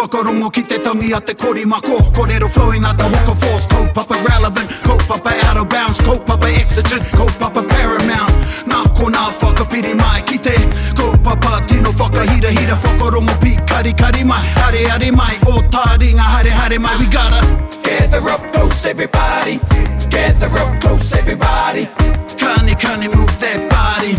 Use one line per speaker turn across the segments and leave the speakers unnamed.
Whakarongo ki te tangi a te korimako Korero flowing like the hook of force Kaupapa relevant, kaupapa out of bounds Kaupapa exigent, kaupapa paramount Nā konā whakapiri mai ki te Kaupapa tino whakahirahira Whakarongo pīkarikari mai, areare mai Ō tāringa haere haere mai We gotta gather up close everybody Gather up close everybody Kani kani move that body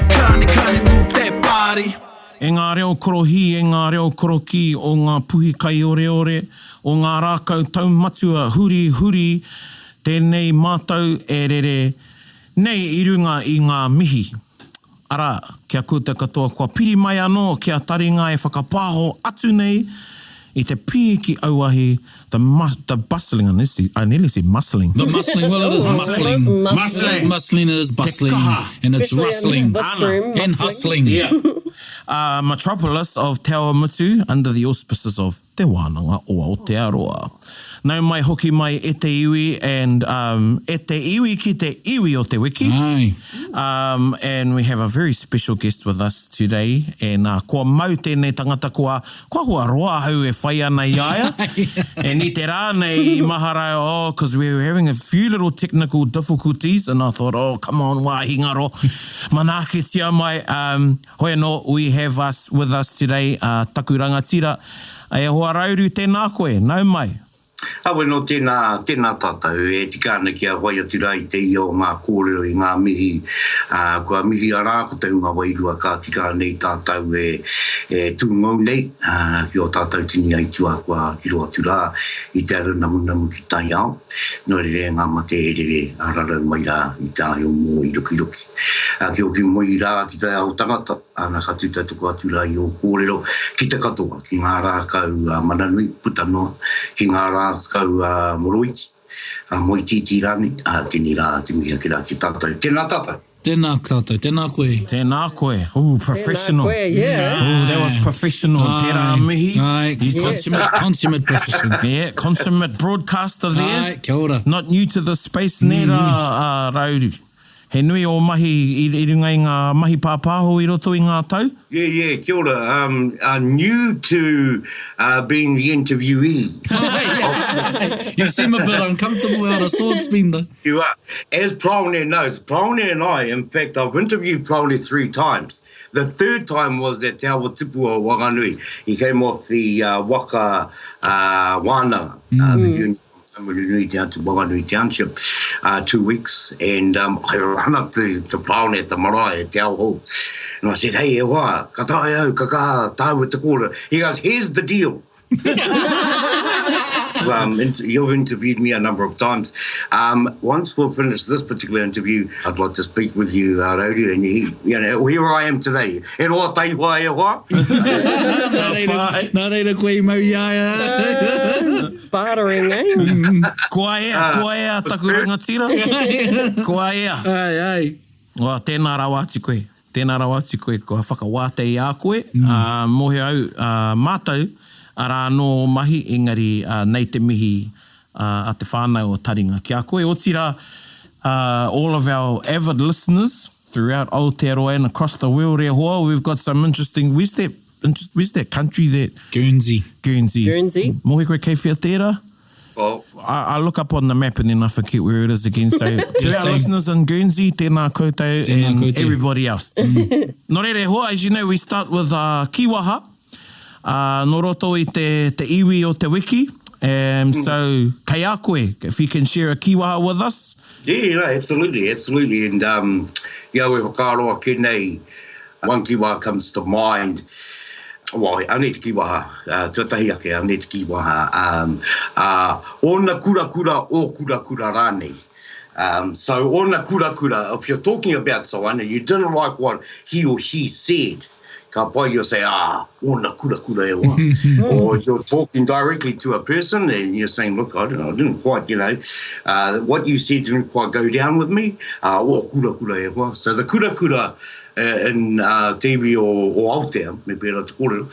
Kani kani move that body.
E ngā reo korohī, e ngā reo korokī o ngā puhi kaioreore, o ngā rākau taumatua huri huri, tēnei mātou e rere nei i runga i ngā mihi. Arā, ki a koutou katoa kua piri mai anō ki a Taringa e whakapāho atu nei i te pīki auahi, the the bustling, I nearly said muscling.
The muscling, well it is muscling. Muscling. It is muscling, it is bustling.
Te kaha.
And it's
Especially in
rustling.
this room,
And
muscling.
hustling.
Yeah. Uh, metropolis of Te Awamutu under the auspices of Te Wānanga o Aotearoa. Nau mai hoki mai e te iwi and um, e te iwi ki te iwi o te wiki.
Aye.
Um, and we have a very special guest with us today and uh, kua mau tēnei tangata kua, kua hua roa ahau e whai ana i a ia. and i te rā nei i mahara oh, cause we were having a few little technical difficulties and I thought, oh, come on, wāhi ngaro, manaakitia mai. Um, hoi anō, we have us with us today, uh, taku rangatira. E hoa Rauru, tēnā koe, nau mai.
Awe nō tēnā, tēnā tātou, e tika ana kia whai atu rā i te ia o ngā kōrero, i ngā mihi, ā, kua mihia rā ko te hunga wairua ka tika nei tātou e, e tūngou nei, ā, ki ō tātou tini aituā kua riro atu rā i te ara namunamu ki taiao, nō reira e ngā mate e rere rarau mai rā i te āio mōirokiroki. Ā, ki hoki mai rā ki te ao tangata, Ana ka tūtautoko atu rā i ō kōrero ki te katoa, ki ngā rākau mananui puta noa, ki ngā rākau moroiti, moetītī rānei, ā, tēnei rā te mihi ake rā ki a tātou. Tēnā tātou!
Tēnā tātou, tēnā koe.
Tēnā koe. Ooh, professional.
Tēnā koe, yeah.
Ooh, that was professional.
Aye.
Tērā mihi.
Aye,
You just-
consummate, consummate professional.
Yeah, consummate broadcaster there.
Aye, kia ora.
Not new to the space, nē rā, uh, Rauru. He nui ō mahi i runga i ngā mahi pāpāho i roto i ngā tau?
Yeah, yeah, kia ora. Um, I'm new to uh, being the interviewee.
You seem a bit uncomfortable out of sorts, Bender.
You are. As Praone knows, Praone and I, in fact, I've interviewed Praone three times. The third time was at Te Awa Tupua o Wanganui. He came off the uh, waka uh, wānanga, uh, the union Taumarunui down to Wanganui Township uh, two weeks, and um, I run up to, to Paraone at the marae at Te Ao And I said, hey, e hoa, ka tae au, ka kaha tāua te kōrero. He goes, here's the deal. um, you've interviewed me a number of times. Um, once we've finished this particular interview, I'd like to speak with you, uh, Rauru, and he, you know, here I am today. E roa taihoa e hoa.
Nā reira, nā reira koe i mau i a ia.
Bartering, eh?
Kua ea, kua ea taku rangatira. Kua ea.
Ai, ai.
Well, tēnā rawa atu koe. Tēnā rawa atu koe, kua whakawātea i a koe. Ā, mōhio au, ā, mātou, arā anō ō mahi, engari, ā, nei te mihi, ā, a te whānau o Taringa ki a koe. Otirā, ā, all of our avid listeners throughout Aotearoa and across the world e hoa, we've got some interesting, where's that, where's that country that...
Guernsey.
Guernsey.
Guernsey.
Mōhio koe kei whea tērā?
Oh.
I, I look up on the map and then I forget where it is again. So to our listeners in Guernsey, tēnā koutou
Tēnā
and
koutou.
everybody else. Nō reira e hoa, as you know, we start with uh, Kiwaha. Uh, nō roto i te, te iwi o te wiki. Um, so, kei a koe, if you can share a kiwaha with us.
Yeah, no, absolutely, absolutely. And um, i au e whakaaro ake nei, one kiwaha comes to mind, well, anei te kiwaha, uh, tuatahi ake, anei te kiwaha, um, uh, ōna kurakura, ō kurakura rānei. Um, so ōna kurakura, if you're talking about someone and you didn't like what he or she said, ka pai you'll say, ah, ōna kurakura e hoa. or you're talking directly to a person and you're saying, look, I don't know, I didn't quite, you know, uh, what you said didn't quite go down with me. Uh, o kurakura e hoa. So the kurakura uh, in uh, te iwi o, o Aotea, me pērā te kōrero,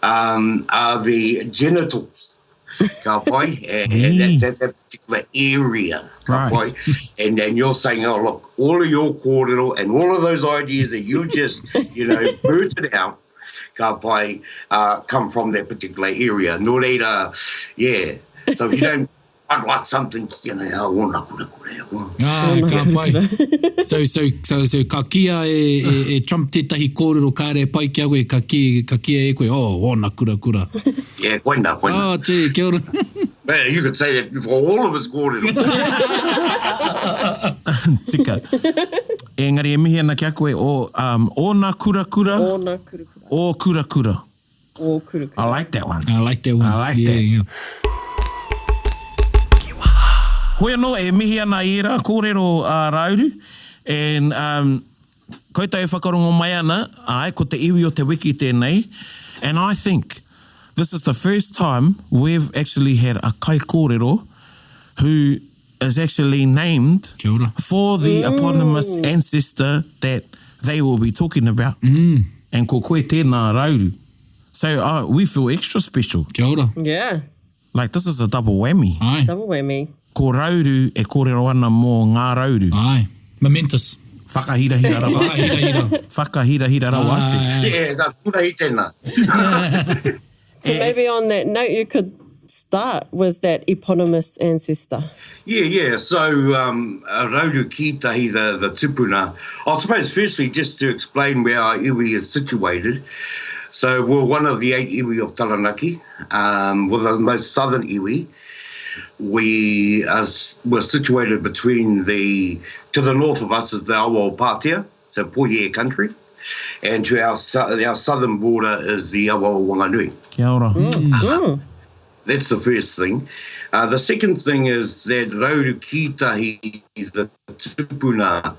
um, are the genitals. Ka pai, and, and that, that, that particular area. Ka
Right.
pai. And, and you're saying, oh, look, all of your kōrero and all of those ideas that you just, you know, blurted out, Ka pai, uh, come from that particular area. Nō reira, yeah, so if you don't quite like something, you know, oh, ōna kurakura e hoa.
Ah, ka pai. So, so, so, so ka kīa e, e, e Trump tētahi kōrero kāre e pai ki a koe, ka kī, ka kīa e koe, oh, ōna kurakura.
Yeah, koina, koina.
Oh, gee, kia ora.
Man, you could say that for all of his kōrero.
Tika. Engari e mihi ana ki a koe, o, um, ōna kurakura.
Ōna kurakura.
Ō kurakura.
Ō kurakura.
I like that one.
I like that one.
I like
yeah,
that.
Yeah.
Hoi anō, e mihi ana i ērā kōrero a Rauru, and um, koutou e whakarongo mai ana, āe, ko te iwi o te wiki tēnei, and I think this is the first time we've actually had a kaikōrero who is actually named
Kia ora.
for the eponymous ancestor that they will be talking about. And ko koe tēnā, Rauru. So uh, we feel extra special.
Kia ora.
Yeah.
Like this is a double whammy.
Aye.
Double whammy.
Ko Rauru e kōrero ana mō ngā Rauru.
Aye. Momentous.
Whakahirahira rawa atu.
Whakahirahira.
Whakahirahira rawa atu.
Aye.
Yeah, ka kura i tēnā.
So maybe on that note, you could start with that eponymous ancestor.
Yeah, yeah. So, um, Rauru Kītahi, the, the tupuna. I suppose, firstly, just to explain where our iwi is situated. So, we're one of the eight iwi of Taranaki, um, we're the most southern iwi. We are, we're situated between the, to the north of us is the awa o Pātea, so Poie country, and to our, our southern border is the awa o Wanganui.
Kia ora.
Mm.
That's the first thing. Uh, the second thing is that Rauru Kītahi, the tupuna,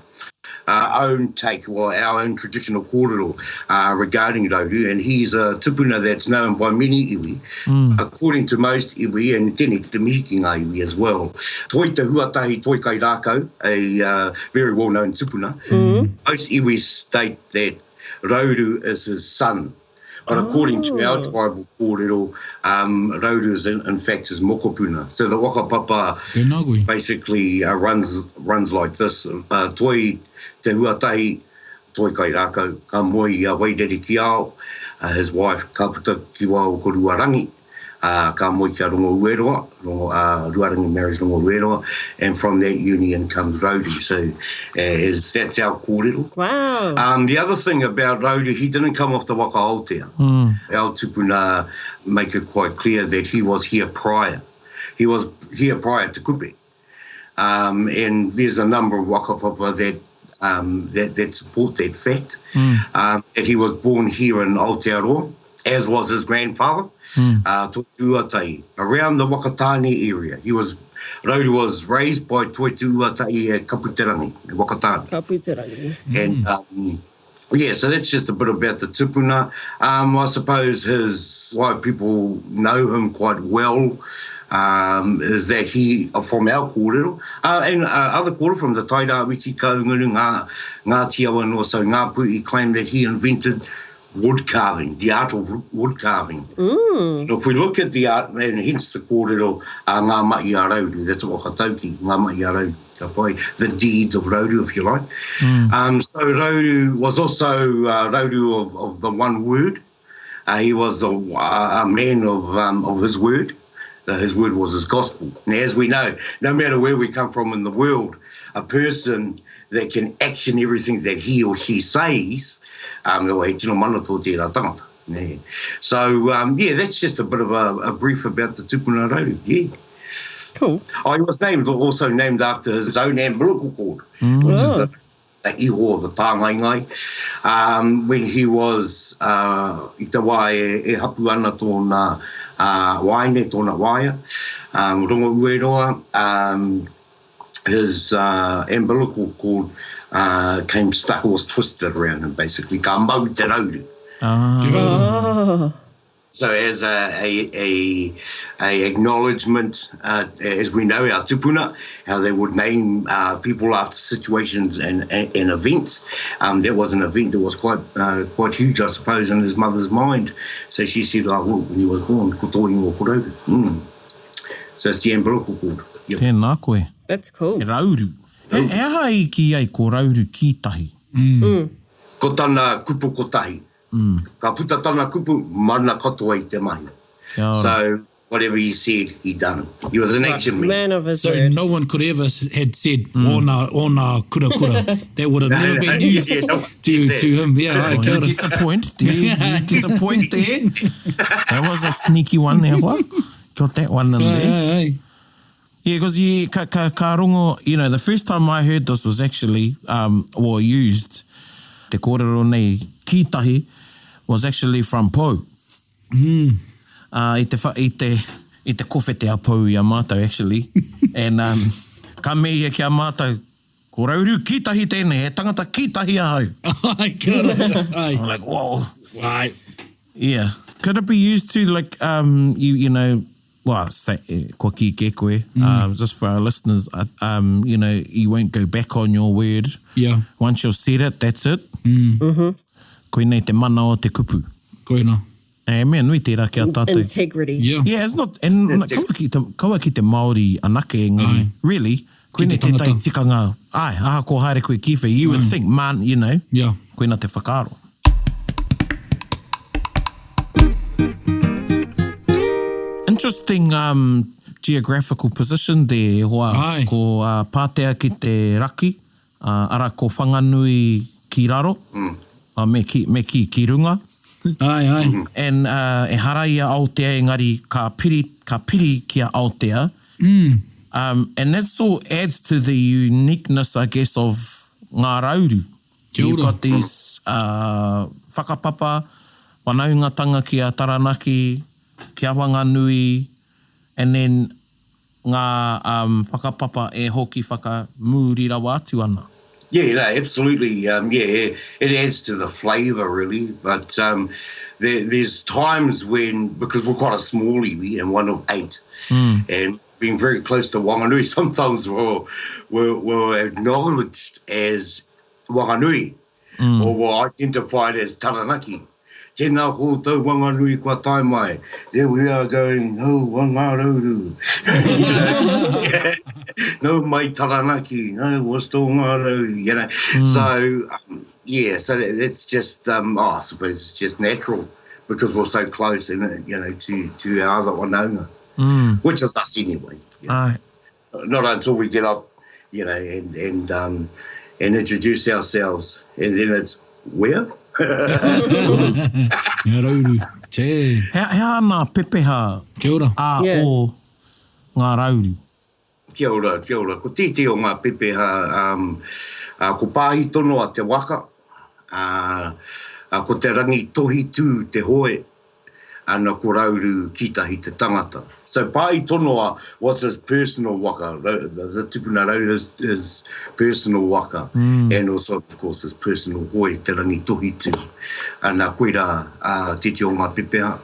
uh, own take, or our own traditional kōrero uh, regarding Rauru, and he's a tupuna that's known by many iwi, mm. according to most iwi, and tēnei te mihi ki ngā iwi as well. Toi te huatahi, toi kai rākau, a uh, very well-known tupuna. Mm. Most iwi state that Rauru is his son. But according to our oh. tribal kōrero, um, Rauru is in, in fact his mokopuna. So the whakapapa basically uh, runs runs like this. Uh, toi te huatahi, toi kai rākau, ka moe i a Wairere ki ao, uh, his wife ka puta ki wao ko Ruarangi, uh, ka moe ki a Rongo Ueroa, Rongo, uh, Ruarangi marries Rongo Ueroa, and from that union comes Rauru. So uh, is, that's our kōrero.
Wow.
Um, the other thing about Rauru, he didn't come off the waka Aotea. Mm. Our tupuna make it quite clear that he was here prior. He was here prior to Kupe. Um, and there's a number of whakapapa that, um, that, that support that fact. Mm. Um, that he was born here in Aotearoa, as was his grandfather, mm. uh, Toituatai, around the Whakatāne area. He was Rauru was raised by Toituatai at Kaputerangi, Whakatāne.
Kaputerangi.
And, mm. um, yeah, so that's just a bit about the tupuna. Um, I suppose his why people know him quite well um, is that he, uh, from our kōrero, uh, and uh, other kōrero from the Tairāwhiti, Kahungunu, Ngā, Ngāti Awa and also Ngāpuhi, he claimed that he invented wood carving, the art of wood carving.
Mm.
So if we look at the art, and hence the kōrero, uh, Ngā Mahi a Rauru, that's what whakatauki, Ngā Mahi a Rauru, ka pai, the deeds of Rauru, if you like. Mm. Um, so Rauru was also uh, Rauru of, of the one word. Uh, he was a, a man of, um, of his word. Uh, his word was his gospel. And as we know, no matter where we come from in the world, a person that can action everything that he or she says, um, he tino mana tō tērā tangata. Yeah. So, um, yeah, that's just a bit of a, a brief about the tupuna rauru. Yeah.
Cool.
Oh, he was named also named after his own umbilical cord, mm. which oh. is the, the iho o the tāngaingai. Um, when he was uh, i te wā e, e hapu ana tōna uh, waine, tōna waia, um, Rongo Ueroa, um, his uh, umbilical cord uh, came stuck, was twisted around him basically. Ka mau te rauru.
Ah.
Oh.
So as a, a, a, a acknowledgement, uh, as we know our tupuna, how they would name uh, people after situations and, and, and events. Um, that was an event that was quite uh, quite huge, I suppose, in his mother's mind. So she said, oh, well, when he was born, ko tō ingoa ko Rauru. Mm. So it's the umbilical cord. Yep.
Tēnā koe.
That's cool.
Rauru. He, he aha i kī ai ko Rauru Kītahi?
Mm. Ko tana kupu kotahi. Ka puta tana kupu, mana katoa i te mahi.
Kia ora.
So, whatever he said, he done. He was an action man.
Man of his
So
word.
no one could ever had said mm. ona ona kura kura. That would have never been used
Yeah, no one
to,
said that.
to him. Yeah, aye,
Well,
kia
he
ora.
gets a point there. He gets a point there. That was a sneaky one there, hoa. Got that one in
Aye,
there.
aye, aye.
Yeah, because you ka, ka, ka rongo, you know, the first time I heard this was actually, um, or used, te kōrero nei ki tahi, was actually from Pou. Mm. Uh, i te, wha, i te, i te kowhete a Pou i a mātou, actually. And um, ka me ia ki a mātou, ko Rauru ki tahi tēnei, he tangata ki tahi ahau.
Ai, kia ora. Ai.
I'm like, whoa.
Ai.
Yeah. Could it be used to, like, um, you, you know, well, sta- eh, kua kī kē koe, mm. um, just for our listeners, uh, um, you know, you won't go back on your word.
Yeah.
Once you've said it, that's it. Mm. Mm -hmm. Koinei te mana o te kupu.
Koina.
E mea nui tērā ki a tātou.
Integrity.
Yeah.
Yeah, it's not, and kaua ki te, kaua ki te Māori anake, engari,
Ai.
really, koinei
te
tētahi
tangata.
tikanga, ai, ahakoa haere koe ki whea, you would think, man, you know,
Yeah.
koina te whakaaro. Interesting um, geographical position there, e hoa.
Ai.
Ko uh, Pātea ki te raki, uh, ara ko Whanganui ki raro, mm. uh, me, ki, me ki, ki runga.
Ai, ai.
And uh, ehara i a Aotea engari ka piri, ka piri ki a Aotea. Mm. Um, and that all adds to the uniqueness, I guess, of Ngā Rauru.
Kia
You've
ora.
got these uh, whakapapa, whanaungatanga ki a Taranaki, ki a Whanganui, and then ngā um, whakapapa e hoki whakamūri rawa atu ana.
Yeah, no, absolutely. Um, yeah, it, it adds to the flavour, really. But um, there, there's times when, because we're quite a small iwi and one of eight, and being very close to Wanganui, sometimes we're, we're, we're acknowledged as Wanganui or we're identified as Taranaki. Tēnā koutou Wanganui kua tae mai. There we are going, no Wangarauru. no mai Taranaki, no what's the Wangarauru, you know. So, um, yeah, so that, that's just, um, oh, I suppose it's just natural because we're so close, and you know, to, to our other wanaunga, which is us anyway. you know.
Ai,
Not until we get up, you know, and, and, um, and introduce ourselves, and then it's, where?
Ngā Rauru. Tē.
He, he aha nā pepeha
Kia ora.
a
Yeah.
o Ngā Rauru?
Kia ora, kia ora. Ko tētehi o ngā pepeha, um, uh, ko Pāhi Tonoa te waka, uh, uh, ko te rangi tohi tū te hoe, ana ko Rauru Kitahi te tangata. So Pāhi Tonoa was his personal waka, the, the tupuna Rauru, his, his personal waka, and also, of course, his personal hoe, te rangi tohi tū. Ana koira uh, tētehi o ngā pepeha.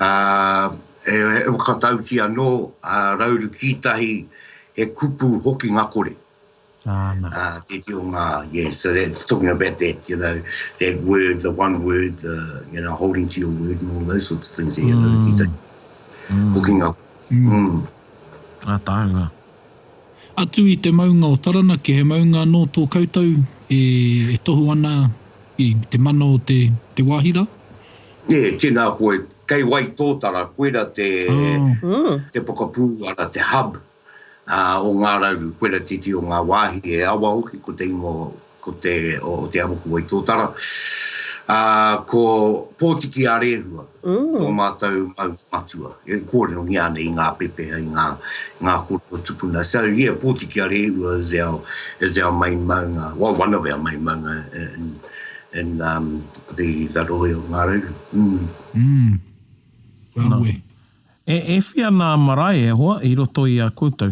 Uh, e, e whakatauki anō, uh, Rauru Kitahi, he kupu hoki ngā kore.
Āna.
Uh, te te o ngā, yeah, so that's talking about that, you know, that word, the one word, the, you know, holding to your word and all those sorts of things. Yeah, mm. Ki te, hoki ngā. Mm.
Ātaahua.
Atu i te maunga o Taranaki, he maunga anō tō koutou e, e tohu ana i te mana o te, te wāhi rā?
Yeah, tēnā koe, kei Waitōtara, koira te,
Oh.
te pokapū, ara te hub uh, o Ngā Rauru, koira tētehi o ngā wāhi e awa hoki, ko te ingoa ko te, o, o te awa ko Waitōtara. Uh, ko Pōtiki a Rehua, mm. tō mātou mau matua. E kōrerongia ana i ngā pepeha, i ngā, ngā kōrero tupuna. So yeah, Pōtiki a Rehua is our, is our main maunga, well, one of our main maunga in, in um, the, the rohe o Ngā Rauru. Mm.
Mm. Rawe.
E, e whia nā marae e hoa i roto i a koutou?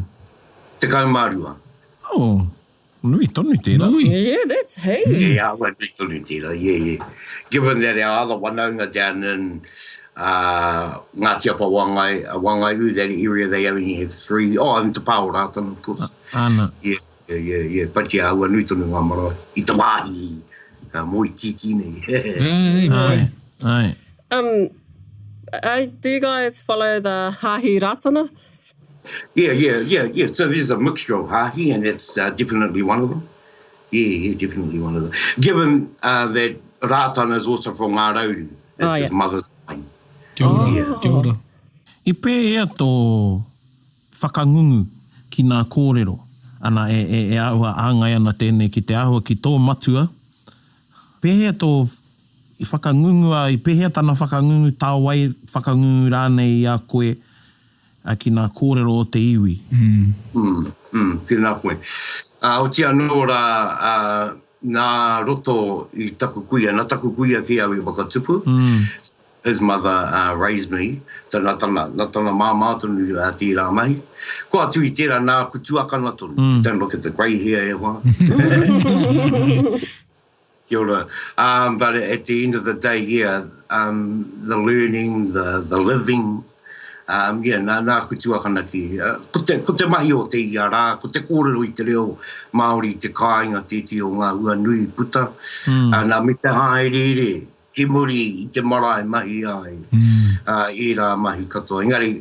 12.
Oh, nui tonu tērā.
Nui.
Yeah, that's huge.
Yeah, I won't be tonu tērā, yeah, yeah. Given that our other wanaunga down in uh, Ngāti Apa Wangai, uh, Wangaiu, that area, they only have three. Oh, and Te Pā o Rātana, of course.
Ana.
Yeah, yeah, yeah, yeah. But yeah, ua nui tonu ngā marae. I te wāhi, uh, moi titi nei.
Ai,
Ai, ai.
Um, I, do you guys follow the Hahi Ratana?
yeah, yeah, yeah, yeah. So there's a mixture of hahi, and it's uh, definitely one of them. Yeah, yeah, definitely one of them. Given uh, that Rātana is also from Ngā Rauru. It's oh, yeah. his mother's line.
Kia ora, yeah. kia ora.
I pēhea tō whakangungu ki nā kōrero? Ana, e, e, e āhua āngai ana tēnei ki te āhua ki tō matua. Pēhea tō i whakangungua, i pēhea tana whakangungu, tā wai whakangungu rānei i a koe ki nā kōrero o te iwi?
Mm, mm, tēnā koe. Ā, oti anō rā, ā, nā roto i taku kuia, nā taku kuia kē au i whakatupu, his mother raised me, so nā tana, nā tana māmā tonu tērā mahi. Kua atu i tērā, nā aku tuakana tonu, don't look at the grey hair e hoa. Kia ora. Um, but at the end of the day, yeah, um, the learning, the, the living, um, yeah, nā, nā aku tuakana ki, uh, ko te, ko te mahi o te ia rā, ko te kōrero i te reo Māori i te kāinga tētehi o ngā hua nui i puta, mm. uh, nā, me te hāereere ki muri i te marae mahi ai, mm. uh, ērā mahi katoa. Engari,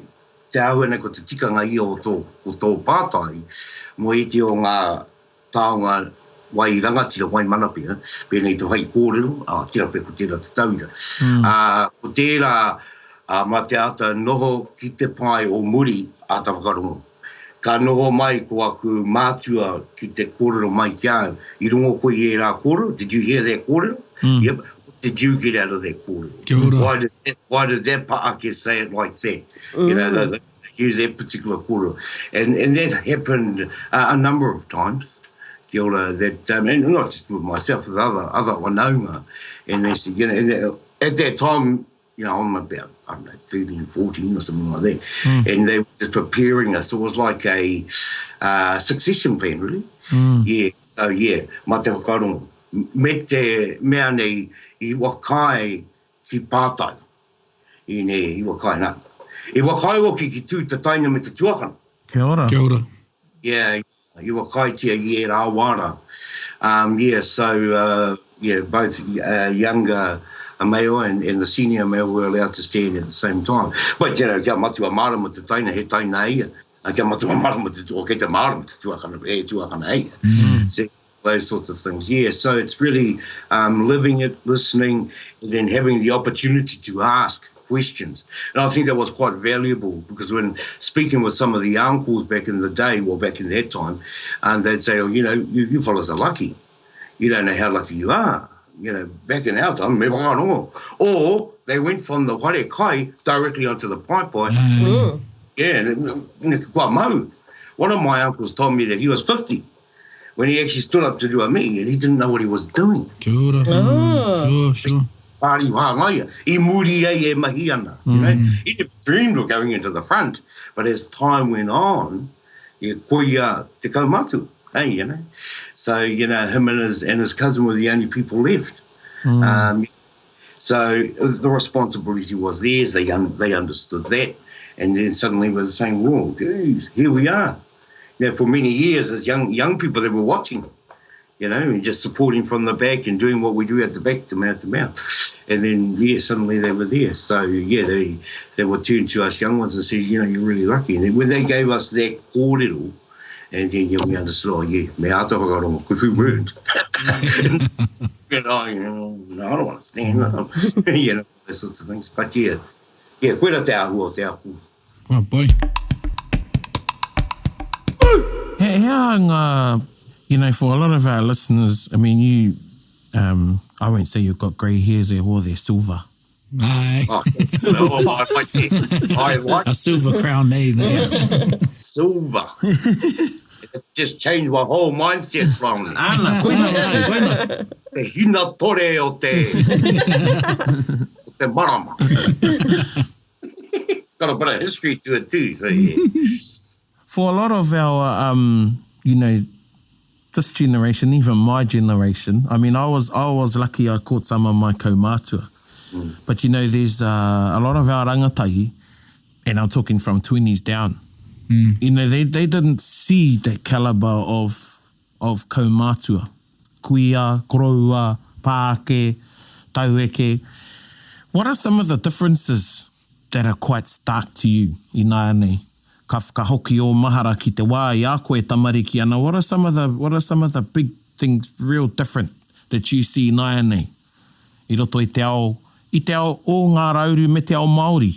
te āhua nei ko te tikanga ia o tō, o tō pātai, mō ētehi o ngā taonga wai rangatira, wai mana pea, pēnei te whaikōrero, ā, tērā pea ko tērā te tauira. Ā, ko tērā, ā, mā te āta noho ki te pae o muri, āta whakarongo. Ka noho mai ko aku mātua ki te kōrero mai ki a au, i rongo koe i ērā kōrero, did you hear that kōrero? Yep, what did you get out of that kōrero?
Kia ora.
Why did that, why did that pa'ake say it like that? You know, the, the, use that particular kōrero. And, and that happened uh, a number of times. Kia ora, that, um, and not just with myself, with other, other whanaunga. And they said, you know, and that, at that time, you know, I'm about, I don't know, 13, 14 or something like that. Mm. And they were just preparing us. It was like a uh, succession plan, really. Mm. Yeah, so yeah, mā te whakarongo. Me te mea nei i whakaae ki pātai. I ne, i whakaae, nā. I whakaae hoki ki tū te taina me te tuakana.
Kia ora.
Kia ora.
Yeah, i whakaaetia i ērā wā rā. Um, yeah, so, uh, yeah, both uh, younger male and, and the senior male were allowed to stand at the same time. But, you know, kia matua mārama te taina, he taina ia. Kia matua mārama te, o kei te mārama te tuakana, he tuakana ia. Mm. So, those sorts of things. Yeah, so it's really um, living it, listening, and then having the opportunity to ask questions. And I think that was quite valuable because when speaking with some of the uncles back in the day, well, back in that time, and um, they'd say, oh, you know, you, you fellas are lucky. You don't know how lucky you are. You know, back in our time, Or they went from the whare kai directly onto the paepae. Mm. Yeah, and, kua mau. One of my uncles told me that he was 50 when he actually stood up to do a meeting and he didn't know what he was doing.
Kia ora.
Oh.
Sure, sure.
Pāri whāngaia. I muri ai e mahi ana. You know? He never dreamed of going into the front, but as time went on, yeah, koia te kaumātua, hey, you know. So, you know, him and his, and his cousin were the only people left. Um, so the responsibility was theirs. They, un they understood that. And then suddenly we were saying, well, geez, here we are. You know, for many years as young, young people, they were watching, you know, and just supporting from the back and doing what we do at the back, to mouth to mouth. And then, yeah, suddenly they were there. So, yeah, they, they were turned to us young ones and said, you know, you're really lucky. And then when they gave us that kōrero, and then yeah, we understood, oh, yeah, me āta whakarongo, because we weren't. you know, you know, no, I don't want to stand up, you know, those sorts of things. But yeah, yeah, koira te āhua o te ako.
Kua pai.
He, he aha ngā, you know, for a lot of our listeners, I mean, you, um, I won't say you've got grey hairs e hoa, they're silver.
Aye.
Oh, oh, I like it. I like
A silver crown nei, nei.
silver. It just changed my whole mindset from
Ana, koina.
Aye, koina.
te hinatore o te, o te marama. Got a bit of history to it too, so yeah.
For a lot of our, um, you know, this generation, even my generation, I mean, I was, I was lucky I caught some of my kaumātua. Mm. But, you know, there's uh, a lot of our rangatahi, and I'm talking from 20s down, mm. you know, they, they didn't see that caliber of, of kaumātua. Kuia, koroua, pāke, taueke. What are some of the differences that are quite stark to you ināianei? Ka, ka hoki ō mahara ki te wā i a koe e tamariki ana, what are some of the, what are some of the big things real different that you see ināianei? i roto i te ao, i te ao o Ngā Rauru me te ao Māori?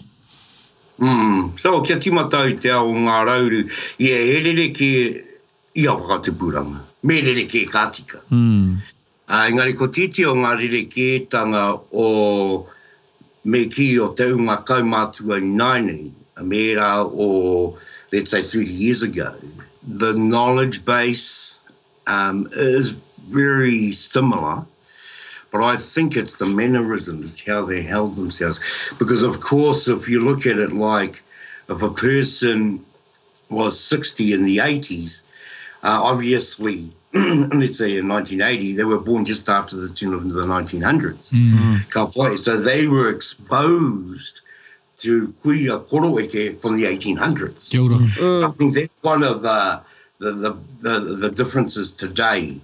Mm, so kia tīmata au i te ao o Ngā Rauru, yeah, he rerekē ia whakatupuranga, me rerekē ka tika.
Mm.
Ā, engari ko tētehi o ngā rerekētanga o, me kī, o te ūnga kaumātua ināianei, me ērā o, let's say 30 years ago, the knowledge base um, is very similar, but I think it's the mannerisms, how they held themselves. Because of course, if you look at it like, if a person was 60 in the 80s, uh, obviously, let's say in 1980, they were born just after the turn of the 1900s. Mm. So they were exposed to kuia koroeke from the 1800s.
Kia ora.
Mm. I think that's one of the, the, the, the, the differences today.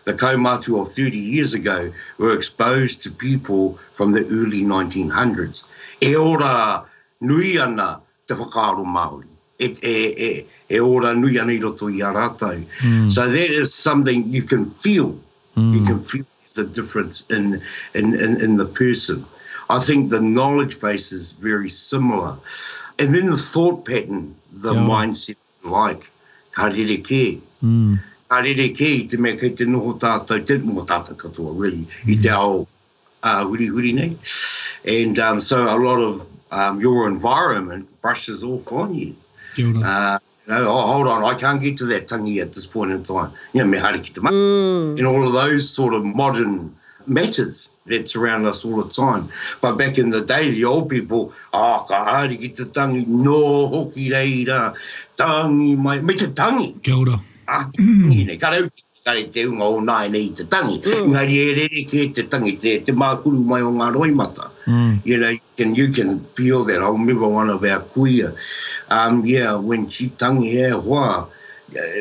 The kaumātua of 30 years ago were exposed to people from the early 1900s. E ora nui ana te whakaaro Māori. E, e, e, e ora nui ana i roto i a rātou. Mm. So that is something you can feel. Mm. You can feel the difference in, in, in, in the person. I think the knowledge base is very similar. And then the thought pattern, the yeah. mindset like, ka rerekē.
Mm.
Ka rerekē i te mea kei te noho tātou, te noho tātou katoa, really, mm. i te ao uh, hurihuri nei. And um, so a lot of um, your environment brushes off on you.
Kia ora.
Uh, you know, oh, hold on, I can't get to that tangi at this point in time. You know, me haere ki te mahi. Mm. And all of those sort of modern matters that surround us all the time. But back in the day, the old people, oh, ka haere ki te tangi, no hoki reira, tangi mai, me te tangi.
Kia ora.
Ah, tangi nei, ka rau kare te unga o nāianei i te tangi, engari e rerekē te tangi, te, te mākuru mai o ngā roimata. You know, you can, you can feel that. I remember one of our kuia, um, yeah, when she tangi e hoa,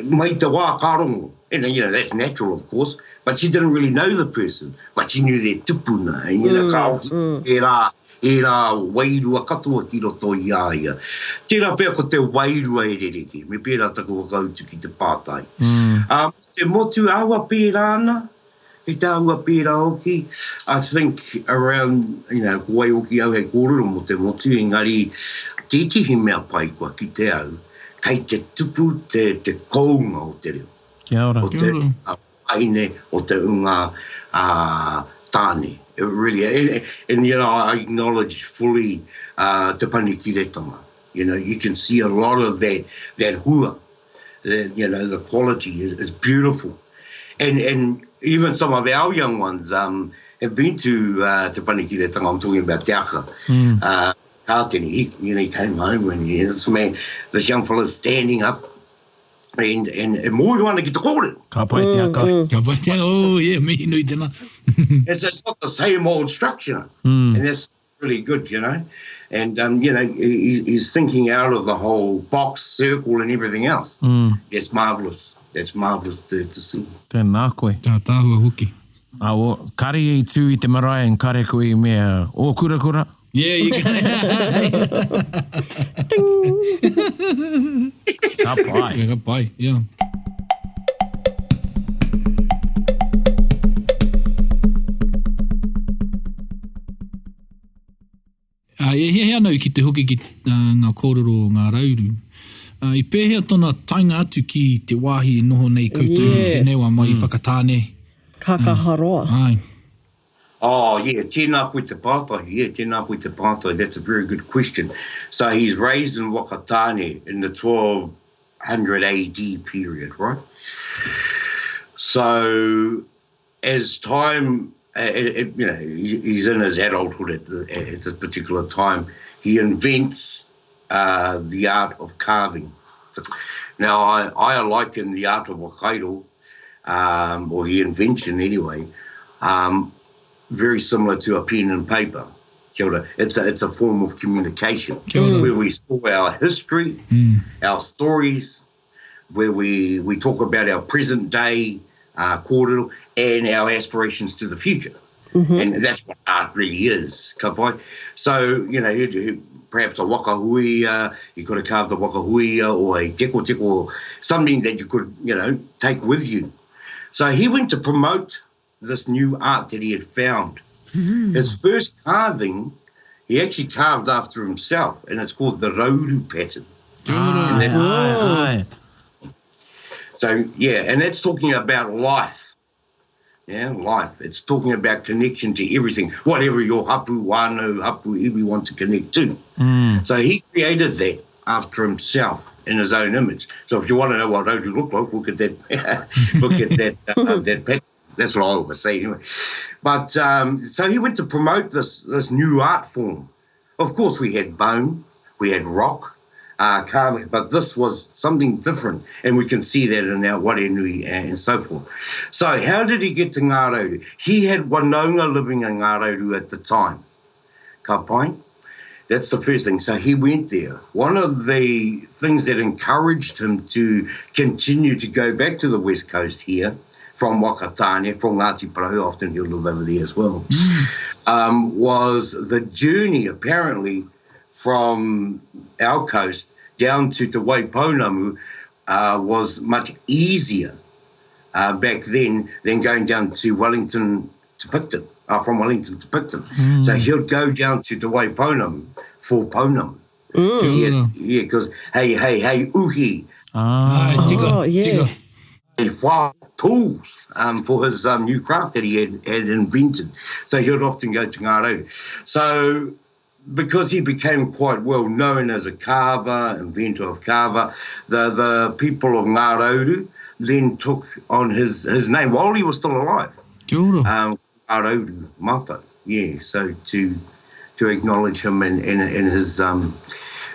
mai te wā ka rongo. And, you know, that's natural, of course, but she didn't really know the person, but she knew their tupuna, and, you know, ka hoki tērā, ērā wairua katoa ki roto i a ia. Tērā pea ko te wairua e rerekē, me pērā taku whakautu ki te pātai. Ā, mō te motu, āhua pērā ana, kei te āhua pērā hoki, I think around, you know, ko wai hoki au hei kōrero mō te motu, engari tētehi mea pai kua kite au, kei te tupu te, te kounga o te reo.
Kia ora.
O te, wahine, o te unga tāne. It really, and, and you know, I acknowledge fully uh, te panikiretanga. You know, you can see a lot of that, that hua, the, you know, the quality is, is beautiful. And, and even some of our young ones um, have been to uh, Te Panikiretanga, I'm talking about Te Aka.
Mm.
Uh, Kātene, he, you know, he came home and he, this man, this young fella standing up And, and, e mōhio ana ki te kōrero.
Ka pai te aka.
Ka pai te aka, oh yeah, mihi nui tēnā.
it's, it's not the same old structure. Mm. And that's really good, you know. And, um, you know, he, he's thinking out of the whole box, circle and everything else.
Mm.
It's marvellous. That's marvellous to, to see.
Tēnā koe.
Tā tāhua hoki.
A, o, kare i tū i te marae and kare koe i mea, o kura kura.
Yeah, you can.
Ding!
Ka pai.
Yeah, ka pai, yeah. Ā, e hiahia ana au ki te hoki ki ngā kōrero o Ngā Rauru. Ā, i pēhea tōna taenga atu ki te wāhi e noho nei koutou i tēnei wā mai i Whakatāne?
Kākaharoa.
Āe.
Oh, yeah, tēnā koe te pātai, yeah, tēnā koe te pātai, that's a very good question. So he's raised in Whakatāne in the 1200 AD period, right? So as time, you know, he's in his adulthood at, the, at this particular time, he invents uh, the art of carving. Now, I, I liken the art of whakairo, um, or the invention anyway, um, very similar to a pen and paper. Kia ora. It's a, it's a form of communication where we store our history,
mm.
our stories, where we, we talk about our present day uh, kōrero and our aspirations to the future.
Mm-hmm.
And that's what art really is, ka pai. So, you know, perhaps a waka huia, you could have carved a waka huia or a teko teko, something that you could, you know, take with you. So he went to promote this new art that he had found. His first carving, he actually carved after himself, and it's called the Rauru pattern.
Aye, aye,
aye. So, yeah, and that's talking about life. Yeah, life. It's talking about connection to everything, whatever your hapu, wānau, hapu, iwi want to connect to.
Mm.
So he created that after himself in his own image. So if you want to know what Rauru looked like, look at that, look at that, uh, that pattern. That's what I always say anyway. But um, so he went to promote this, this new art form. Of course, we had bone, we had rock, uh, carving, but this was something different, and we can see that in our wharenui and so forth. So how did he get to Ngā Rauru? He had wanaunga living in Ngā Rauru at the time. Ka pai? That's the first thing. So he went there. One of the things that encouraged him to continue to go back to the West Coast here from Whakatane, from Ngāti Porou, often he'll live over there as well, mm. um, was the journey apparently from our coast down to Te Waipounamu uh, was much easier uh, back then than going down to Wellington to Picton, uh, from Wellington to Picton. Mm. So he'll go down to Te Waipounamu for pounamu.
Mm.
Yeah, because hey, hey, hey, uhi.
Ah,
oh, yes.
He tools um, for his um, new craft that he had, had invented. So he would often go to Ngā Rauru. So because he became quite well known as a carver, inventor of carver, the, the people of Ngā Rauru then took on his, his name while he was still alive.
Kia ora.
Um, Ngā Rauru Mata, yeah, so to to acknowledge him and, and, and his um,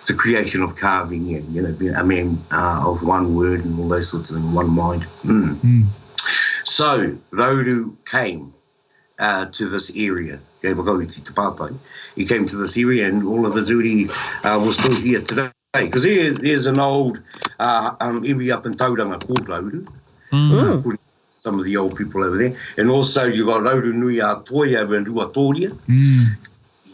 the creation of carving and, you know, being a man uh, of one word and all those sorts of things, one mind. Mm.
Mm.
So, Rauru came uh, to this area, Kei whakauti te pātai. He came to this area and all of his uri uh, were still here today. Because there, there's an old uh, um, iwi up in Tauranga called Rauru.
Mm.
Uh, some of the old people over there. And also you got Rauru Nui a Toi over in Ruatoria.
Mm.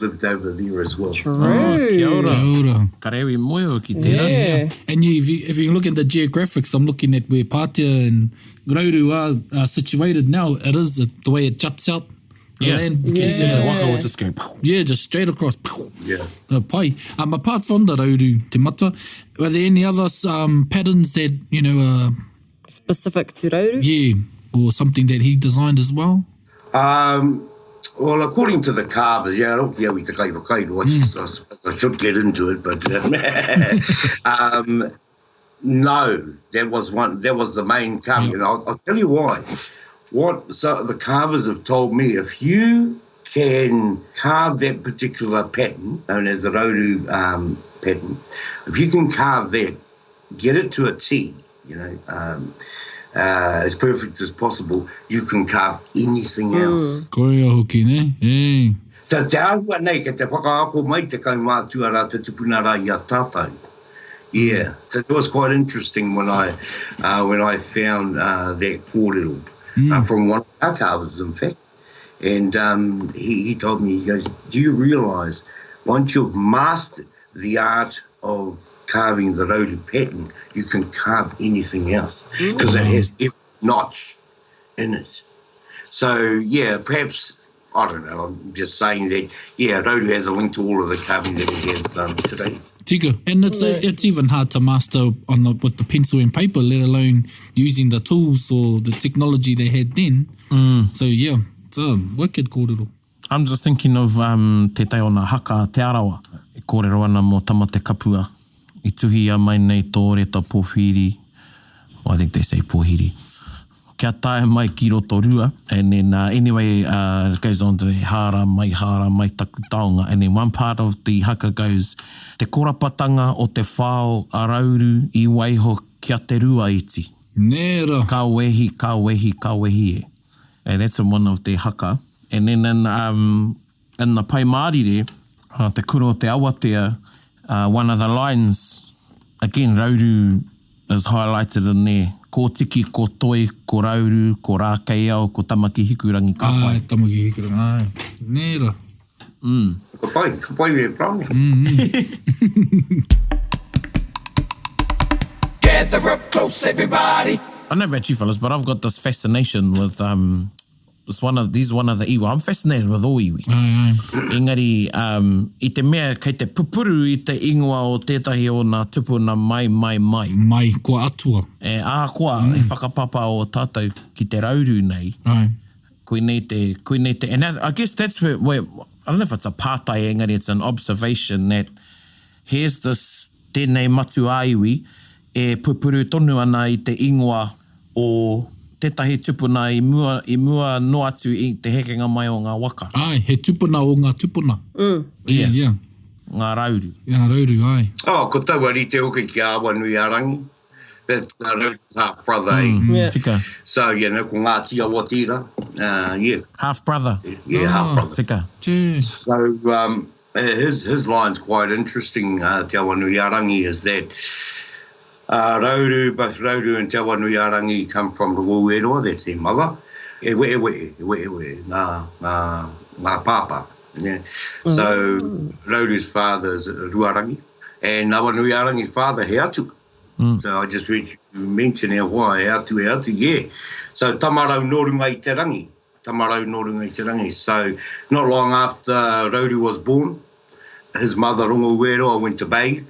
Lived over there as well.
True.
Oh, kia ora.
Kia ora.
Ka rewi moe ki tērā.
Yeah.
And you, if, you, if you look at the geographics, I'm looking at where Pātea and Rauru are, are situated now. It is the, the way it juts out. The
Yeah.
land.
Yeah.
The waka will just go.
Yeah, just straight across.
Yeah.
The pai. Um, apart from the Rauru Te Mata, were there any other um, patterns that, you know, uh,
Specific to Rauru?
yeah, or something that he designed as well?
Um, well, according to the carvers, yeah, I don't care with the kai whakairo, I, I should get into it, but um, no, that was one. That was the main carving,
Yeah.
and I'll, I'll tell you why. What so the carvers have told me, if you can carve that particular pattern, known as the Rauru um, pattern, if you can carve that, get it to a T, you know, um, uh, as perfect as possible, you can carve anything else.
Koia hoki, ne? Eh.
So te āhua nei, kei te whakaako mai te kaumātua rā, te tupuna rā i a tātou. Yeah, so it was quite interesting when I, uh, when I found uh, that kōrero uh, from one of our carvers, in fact. And um, he, he told me, he goes, do you realise once you've mastered the art of carving the Rauru pattern, you can carve anything else because it has every notch in it. So, yeah, perhaps, I don't know, I'm just saying that, yeah, Rauru has a link to all of the carving that we have um, today.
Tika. And it's uh, it's even hard to master on the, with the pencil and paper, let alone using the tools or the technology they had then.
Mm.
So yeah, it's a wicked kōrero.
I'm just thinking of um, te tai o nā haka a Te Arawa. E kōrero ana mō Tama Te Kapua. I tuhia mai nei tō reta pōwhiri, well, I think they say pōhiri, kia tae mai ki Rotorua. And then, uh, anyway, uh, it goes on to hāra mai, hāra mai taku taonga. And then one part of the haka goes, Te korapatanga o te whao a Rauru i waiho kia te rua iti.
Nē ra.
Ka wehi, ka wehi, ka wehi e. And that's in one of their haka. And then in, um, in the Pai Mārire, uh, Te Kura o Te Awatea, uh, one of the lines, again, Rauru is highlighted in there. Ko Tiki, ko Toi, ko Rauru, ko Rākeiao, ko Tamaki Hikurangi ka pai.
Āe, Tamaki Hikurangi, āe. Nē ra.
Ka pai, ka pai e Brownie.
Gather up close, everybody.
I don't know about you fellas, but I've got this fascination with um, It's one of, he's one of the iwi. I'm fascinated with all iwi.
Aye, aye.
Engari, um, i te mea kei te pupuru i te ingoa o tētahi o nā tupuna mai, mai, mai.
Mai, kua atua.
E, ahakoa mm. he whakapapa o tātou ki te rauru nei.
Aye.
Koinei te, koinei te, and I, I guess that's where, where, I don't know if it's a pātai engari it's an observation that here's this tēnei matu-ā-iwi e pupuru tonu ana i te ingoa o tētahi tupuna i mua, i mua noa atu i te hekenga mai o ngā waka.
Āe, he tupuna o ngā tupuna.
Mm.
Yeah, yeah.
Ngā rauru.
Ngā rauru, āe.
Oh, ko taua rite hoki ki a Awanuiārangi. That's uh, Rauru's half brother. Eh?
Mm, yeah. Tika.
So, you know, ko Ngāti Awa tērā. Uh, yeah.
Half brother.
Yeah, oh. half brother.
Tika.
So, um, his, his line's quite interesting, uh, Te Awanuiārangi, is that uh, Rauru, both Rauru and Te Awanuiārangi come from Rongoeroa, that's their mother. E wehe wehe, e wehe wehe, ngā, ngā, ngā pāpā. Yeah. So, oh. Rauru's father is Ruarangi, and Awanuiārangi's father, he atua. Mm. So I just heard you mention e hoa, e atu, e atu, yeah. So Tamarau nō runga i te rangi. Tamarau nō runga i te rangi. So not long after Rauru was born, his mother Rongo Ueroa went to bathe.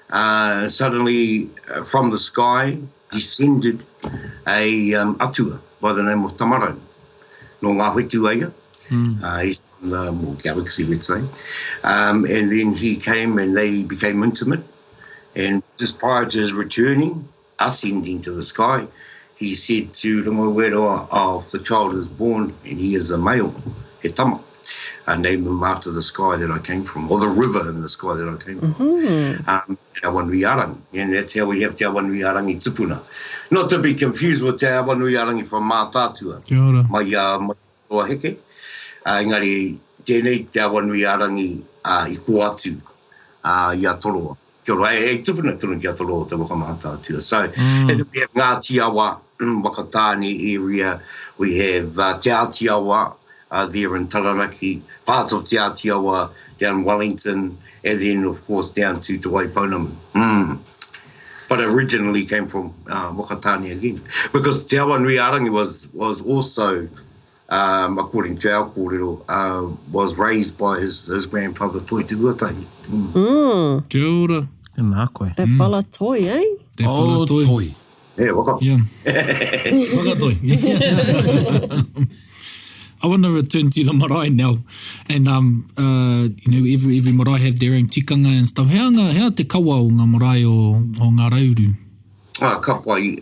Uh, suddenly, uh, from the sky, descended a um, atua by the name of Tamarau. Nō ngā whetu aia. Mm. Uh, he's from the more galaxy, let's say. Um, and then he came and they became intimate. And just prior to his returning, ascending to the sky, he said to Rongoeroa, oh, if the child is born and he is a male, he tama, I name him after the sky that I came from, or the river in the sky that I came from.
Mm-hmm.
Um, Te Awanuiarangi. And that's how we have Te Awanuiarangi tupuna. Not to be confused with Te Awanuiarangi from Mātaatua.
Kia ora.
Mai, uh, mai Roa Heke. Uh, engari, tēnei Te Awanuiarangi uh, i kō atu uh, i a Toroa. Kia ora, e, e tupuna tonu ki a Toroa te waka Mātaatua. So, mm. and we have Ngāti Awa, Whakatāne area, we have uh, Te Āti Awa uh, there in Taranaki, parts of Te Āti Awa down Wellington, and then of course down to Te Waipounamu. Mm. But originally came from uh, Whakatāne again. Because Te Awanuiārangi was, was also um, according to our kōrero, uh, was raised by his, his grandfather Toi Te Huatahi.
Mm. Mm.
Kia ora.
Tēnā koe.
Te mm. whala toi, eh?
Te whala
oh,
toi.
toi.
Yeah, waka.
Yeah. waka toi. I want to return to the marae now. And, um, uh, you know, every, every marae have their own tikanga and stuff. Hea, ngā, hea te kawa o ngā marae o, o ngā rauru?
Ah, ka pai.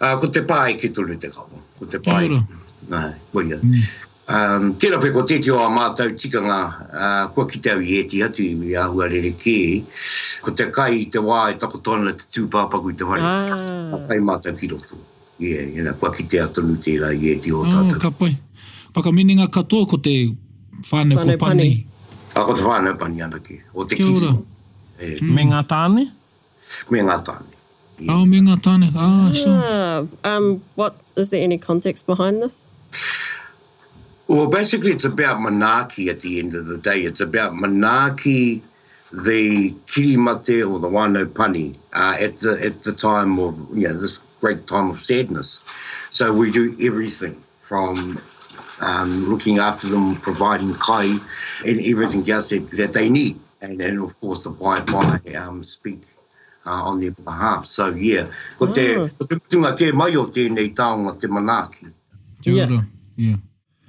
Ah, ko te pāeke tonu te kawa. Ko te
Kia ora.
pāeke. Nā, koia. Um, tērā pea ko tētehi o ā mātou tikanga, uh, kua kite au i ētehi atu iwi āhua rerekē, ko te kai i te wā e takoto ana te tūpāpaku i te whare,
Ah.
ka kai mātou ki roto. Yeah, you know, kua kitea tonu tērā i ētehi o
Oh,
tātou.
ka pai. Whakaminenga katoa ko te whānau
Whānau
ko Pani.
Pani.
Ah, ko te whānau pani anake, o te
Kia
kiri.
ora.
E,
Me ngā tāne?
Me ngā tāne. Yeah.
Oh, me ngā tāne. Ah, sure.
Ah, um, what, is there any context behind this?
Well, basically, it's about manaaki at the end of the day. It's about manaaki the kirimate or the whānau pani uh, at the at the time of you know this great time of sadness. So we do everything from um, looking after them, providing kai, and everything else that, that they need. And then, of course, the pai pai um, speak uh, on their behalf. So, yeah, ko te,
Ah.
ko te mutunga kē mai o tēnei taonga te manaaki.
Kia
Yeah.
ora. Yeah.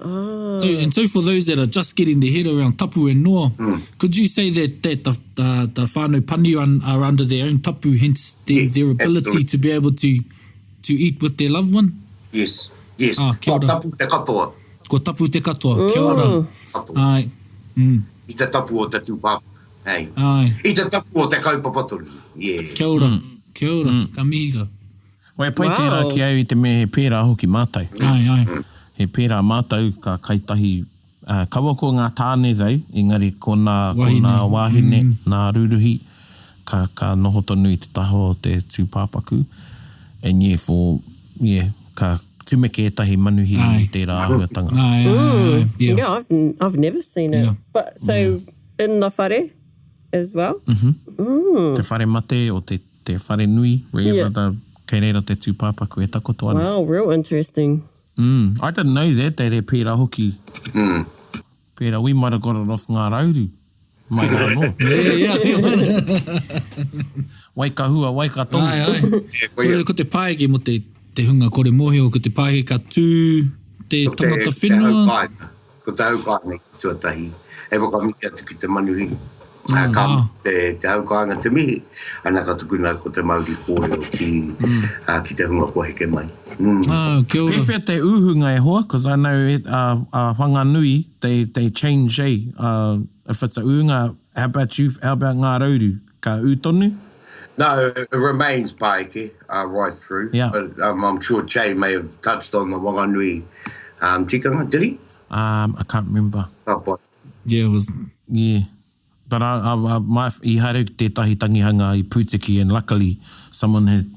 Ah.
So, and so for those that are just getting their head around tapu and noa, could you say that, that the, the, the whānau pani are, are under their own tapu, hence their,
Yeah,
their ability
absolutely.
to be able to, to eat with their loved one?
Yes, yes.
Ah, kia
Kua
ora.
tapu te katoa.
Ko tapu te katoa. Kia ora.
Katoa.
Ai. Mm.
I te tapu o te tūpāpaku. Hei.
Ai.
I te tapu o te kaupapa tonu. Yeah.
Kia ora. Kia ora. Ka mihi ra.
Wai pai
Wow.
tērā ki au i te mea he pērā hoki mātou.
Ai, ai.
He pērā mātou ka kai tahi, uh, kaua ko ngā tāne though, engari ko nā, ko
Wahine.
nā wāhine, mm. nā ruruhi, ka, ka noho tonu i te taha o te tūpāpaku. And yeah, for, yeah, ka tumeke ētahi manuhiri
Ai.
i tērā āhuatanga.
Ai, ai, ai. Yeah.
Yeah, I've, n- I've never seen it.
Yeah.
But so in the whare as well?
Te whare mate o te, te whare nui, wherever
Yeah.
the, kei reira te tūpāpaku e takoto ana.
Wow, real interesting.
Mm, I didn't know that, that he pērā hoki.
Mm.
Pērā, we might have got it off Ngā Rauru. Mai rā anō.
Yeah, yeah.
Wai ka hua, wai ka tohu.
Ai, ai.
Yeah, koia.
Ko te pāeke mō te, te hunga kore mōhio, ko te pāeke ka tū te
Ko te,
tangata
te hau
whenua.
kāinga. Ko te hau kāinga ki tuatahi, hei whakamihi atu ki te manuhiri. Mm. Ka
Ah.
te, te hau kāinga te mihi, ana ka tukuna ko te mauri kōrero ki, mm. uh, ki te hunga kua heke mai. Mm.
Ah, kia ora.
Pēwhea te uhunga e hoa, cause I know it, uh, uh, Whanganui, they, they change, eh? Uh, if it's a uhunga, how about you, how about Ngā Rauru? Ka ū tonu?
No, it remains Paeke uh, right through.
Yeah.
But um, I'm sure Jay may have touched on the Wanganui um, tikanga, did he?
Um, I can't remember.
Ka pai.
Yeah, it was.
Yeah. But I, I, I, my, i haere tētahi tangihanga i Pūtiki and luckily someone had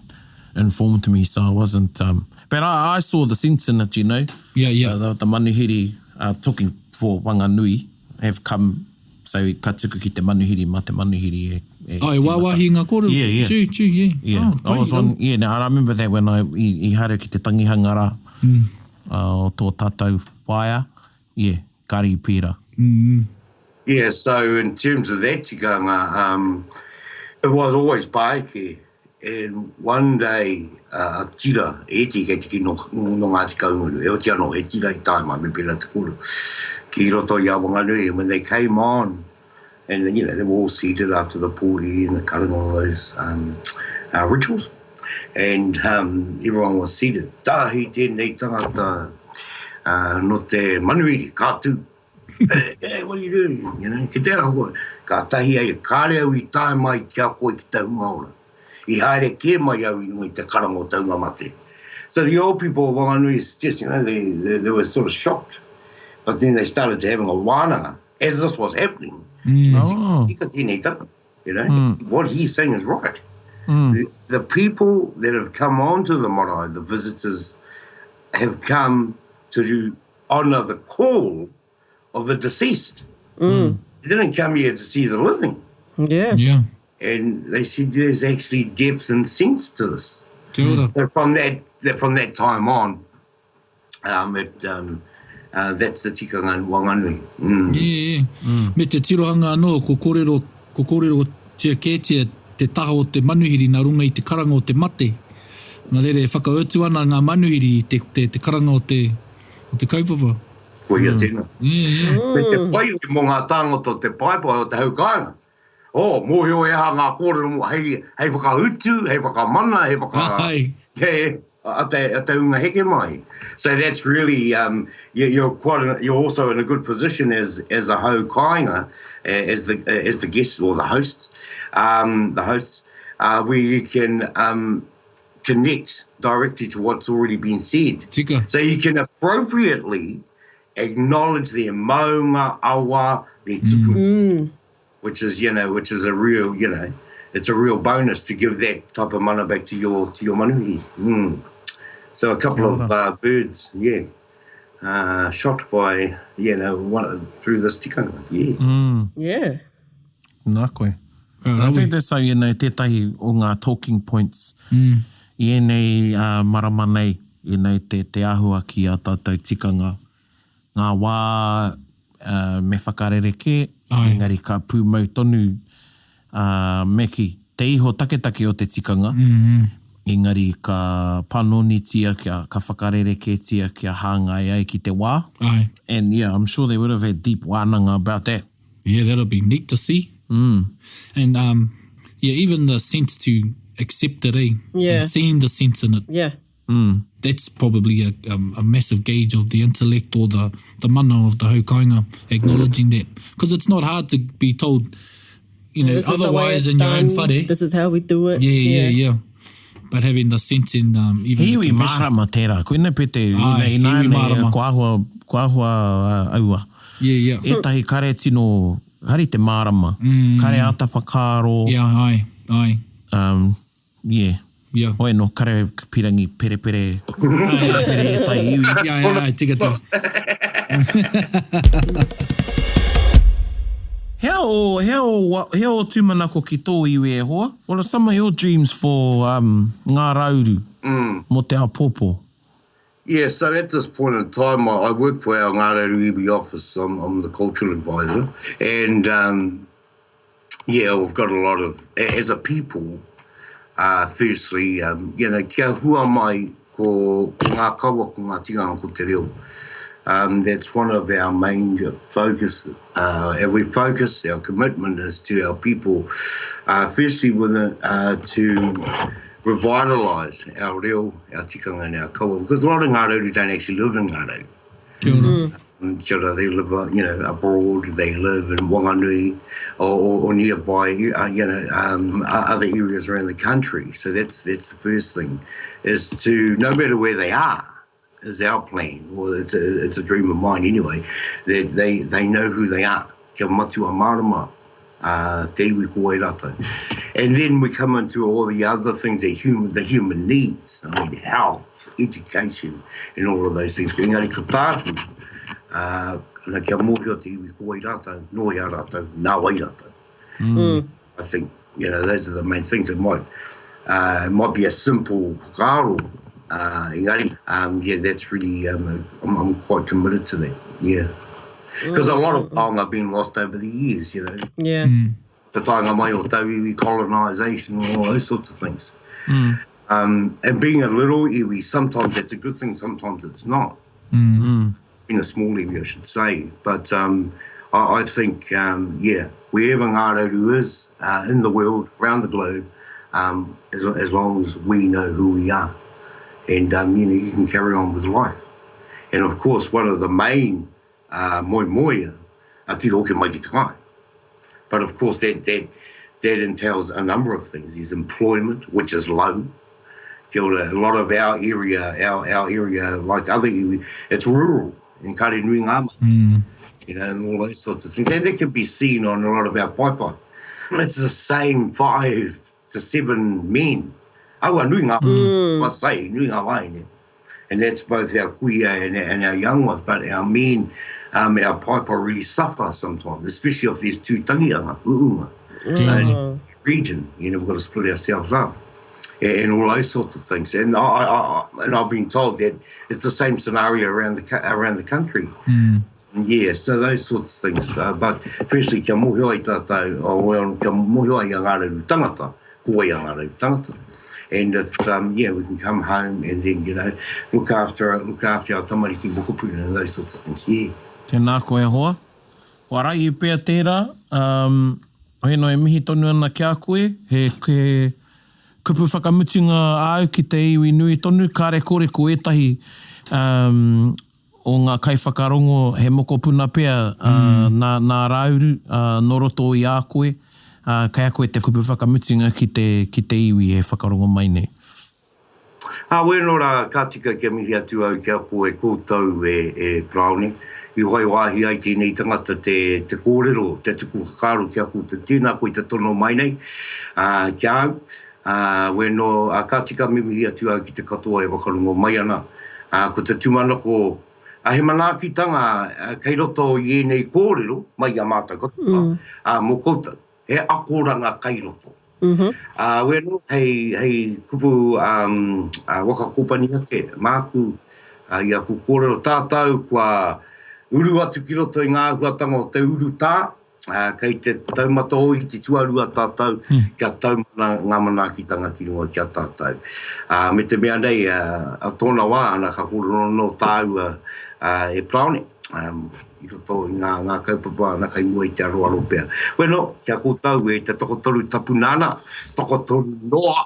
informed me so I wasn't... Um, but I, I saw the sense in it, you know.
Yeah, yeah.
Uh, the, the manuhiri uh, talking for Wanganui have come So ka tuku ki te manuhiri, ma te manuhiri e, e
Oh, e wāwāhi i ngā kōrero.
Yeah, yeah.
Tū, tū, yeah.
Yeah.
Oh,
I was on, yeah, now, I remember that when I, i, i haere ki te tangihanga rā, mm. uh, o tō tātou whaea, yeah, kare i pērā.
Mm.
Yeah, so in terms of that tikanga, um, it was always Paeke, and one day uh, a tira, e iti kei te ki no, no Ngāti Kahungunu, e oti anō, he tira i tae mai, me pērā te kōrero, ki roto i a Wanganui, and when they came on, and you know, they were all seated after the pōhiri and the karanga, all those um, uh, rituals, and um, everyone was seated. Tahi tēnei tangata uh, no te manuhiri, ka tū. Hey, hey, what are you doing? You know, ki te aha koe? Ka tahi ai, kāre au i tae mai ki a koe ki te hunga ora. I haere kē mai au i runga i te karanga o te hunga mate. So the old people of Wanganui just, you know, they, they, they were sort of shocked. But then they started to having a wānanga as this was happening.
Mm.
Oh.
Tika tēnei tangata, you know, mm. what he's saying is right. Mm. The, the people that have come onto the marae, the visitors, have come to do honour the call of the deceased.
Mm.
They didn't come here to see the living.
Yeah.
Yeah.
And they said there's actually depth and sense to this.
Kia ora.
So from that, that from that time on, um, it, um, uh, that's the tikanga in Wanganui. Mm.
Yeah, yeah. Mm. Me te tirohanga anō, ko kōrero, ko kōrerotia kētia te taha o te manuhiri nā runga i te karanga o te mate. Nā reira e whakautu ana ngā manuhiri i te, te, te karanga o te, o te kaupapa.
Koia tēnā.
Yeah, yeah.
Me te pai hoki mō ngā tāngata o te paepae o te hau kāinga. Oh, mōhio e aha ngā kōrero mō, hei, hei whakautu, hei whakamana, hei whaka...
Ai.
Te, a te, a te hunga heke mai. So that's really, um, you, you're quite, in, you're also in a good position as, as a hau kāinga, as the, as the guests or the hosts, um, the hosts, uh, where you can um, connect directly to what's already been said.
Tika.
So you can appropriately acknowledge their maunga, awa, their tupu,
mm.
which is, you know, which is a real, you know, it's a real bonus to give that type of mana back to your to your manuhiri. Mm. So a couple of uh, birds, yeah, uh, shot by, you know, one, through this tikanga, yeah.
Mm.
Yeah.
Nā koe.
Ka
I
rawe.
think that's how, you know, tētahi o ngā talking points i ēnei uh, marama nei, you know, te, te āhua ki ā tātou tikanga. Ngā wā uh, me whakarerekē,
Ai.
engari ka pūmau tonu uh, me kī, te iho taketake o te tikanga, engari ka panonitia, kia, ka whakarerekētia, kia hāngai ai ki te wā.
Ai.
And yeah, I'm sure they would have had deep wānanga about that.
Yeah, that'll be neat to see.
Mm.
And um, yeah, even the sense to accept it, eh?
Yeah.
And seeing the sense in it.
Yeah.
That's probably a, um, a massive gauge of the intellect or the, the mana of the haukainga, acknowledging that. Because it's not hard to be told, you know,
This is the way
otherwise
it's
in your own
done.
whare.
This is how we do it.
Yeah, yeah, yeah. But having the sense and um, even
He
the
iwi
compassion.
mārama tērā. Koina pe te
Ai,
ina, ina
iwi
nei,
mārama.
kua ahua, kua ahua uh, aua.
Yeah, yeah.
Ētahi kare tino, kare te mārama.
Mm.
Kare āta whakaaro.
Yeah, ai, ai.
Um, yeah.
Yeah.
Hoi no, kare pirangi perepere, perepere ētahi iwi.
Yeah, yeah, ai, tika tika.
Hea o, hea o, hea o tūmanako ki tō iwi e hoa? What are some of your dreams for um, ngā rauru
Mm.
mō te apopo?
Yeah, so at this point in time, I, I work for our Ngā Rauru Iwi office. I'm, I'm the cultural advisor. And, um, yeah, we've got a lot of, as a people, uh, firstly, um, you know, kia hua mai ko, ko ngā kawa, ko ngā tikanga, ko te reo. Um, that's one of our main focus. Uh, and we focus, our commitment is to our people, uh, firstly with, uh, to revitalise our reo, our tikanga and our kawa, because a lot of Ngā Rauru don't actually live in Ngā Rauru.
Kia ora.
Mm. Kia ora, they live, uh, you know, abroad, they live in Wanganui or, or, or nearby, uh, you know, um, other areas around the country. So that's, that's the first thing, is to, no matter where they are, is our plan, or it's a, it's a dream of mine anyway, that they, they know who they are. Kia matua marama, uh, te iwi ko wai rātou. And then we come into all the other things that human, the human needs. I mean, health, education, and all of those things. Engari ko tāku, uh, na kia mōhio te iwi ko wai rātou, nō hea rātou, nā wai rātou.
Mm.
I think, you know, those are the main things. It might, uh, it might be a simple whakaaro, uh, engari, um, yeah, that's really, um, I'm, I'm quite committed to that, yeah. Because a lot of taonga have been lost over the years, you know.
Yeah.
Mm.
Te taenga mai o tauiwi, colonisation, all those sorts of things.
Mm.
Um, and being a little iwi, sometimes that's a good thing, sometimes it's not.
Mm.
Mm.
Being a small iwi, I should say. But um, I, I think, um, yeah, wherever Ngā Rauru is uh, in the world, around the globe, um, as, as long as we know who we are. And, um, you know, you can carry on with life. And, of course, one of the main uh, moemoea a ki hoki mai ki te kai. But, of course, that, that, that entails a number of things. There's employment, which is low. Kia ora, a lot of our area, our, our area, like other iwi, it's rural in kare nui ngā mahi,
mm.
you know, and all those sorts of things. And that can be seen on a lot of our paepae. It's the same five to seven men. Aua nui ngā, mm. must say, nui ngā wāhine. And that's both our kuia and, and our young ones, but our men, um, our paepae really suffer sometimes, especially if there's two tangianga, uunga.
Mm.
Region, you know, we've got to split ourselves up and, and all those sorts of things. And I, I, I, and I've been told that it's the same scenario around the around the country.
Mm.
Yeah, so those sorts of things. Uh, but firstly, kia mōhio ai tātou, oh, well, kia mōhio ai a Ngā Rauru tangata, ko wai a Ngā Rauru tangata. And if, um, yeah, we can come home and then, you know, look after, look after our tamariki mokopuna and those sorts of things, yeah.
Tēnā koe e hoa. Kua rahi pea tērā, um, heno e mihi tonu ana ki a koe, he, he kupu whakamutunga āu ki te iwi nui tonu, kāre kore ko ētahi um, o ngā kaiwhakarongo he mokopuna pea mm. nā, nā Rāuru, uh, nō roto i a koe, uh, kei a koe te kupu whakamutunga ki te, ki te iwi e whakarongo mai nei.
Ā, wēnō rā, ka tika kia mihi atu au ki a koe koutou e, e Paraone, i whai wāhi ai tēnei tangata te, te kōrero, te tuku whakaaro ki a koutou. Tēnā koe te tono mai nei, ā, ki a au, ā, wēnō, ā, ka tika me mihi atu au ki te katoa e whakarongo mai ana. Ā, ko te tūmanako, ā, he manaakitanga kei roto i ēnei kōrero mai i a mātou katoa, ā, mō koutou. He akoranga kai roto. Ā, wēnō, hei, hei kupu waka kōpani ake māku i aku kōrero tātou kua uru atu ki roto i ngā āhuatanga o te urutā, ā, kei te taumata ōhiti tuarua tātou kia tau mana ngā manaakitanga ki runga ki a tātou. Ā, me te mea nei, ā, tōna wā, ana ka kōrero anō tāua e Paraone. I roto i ngā, ngā kaupapa ana kei mua i te aroaro pea. Bueno, ki a koutou e te tokotoru tapu nāna, tokotoru noa!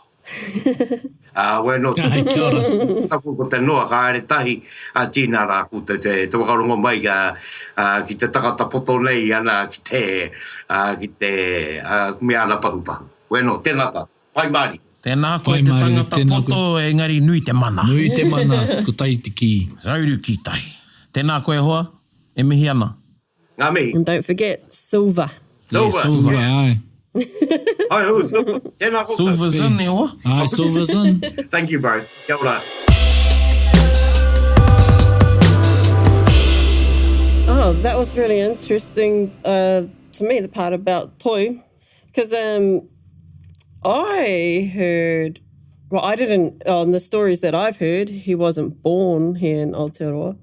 Ā, bueno,
Ai, kia ora.
tapu ko te noa ka haere tahi, ā, tīnā rā koutou te, te whakarongo mai ā, ā, ki te tangata poto nei ana ki te, ā, ki te, ā, me ana pahupahu. Bueno, tēnā tātou. Pai mārire.
Tēnā koe te tangata poto engari nui te mana.
Nui te mana, kotahi te kī.
Rauru ki tai. Tēnā koe hoa, e mihi ana.
Ngā mihi.
And don't forget, silver.
Silver.
Yeah, silver, aye.
Hi ho, silver. Tēnā koutou.
Silver's in, e hoa.
Aye, silver's in.
Thank you bro. Kia ora.
Oh, that was really interesting uh, to me, the part about toi. Because um, I heard. Well, I didn't, on the stories that I've heard, he wasn't born here in Aotearoa.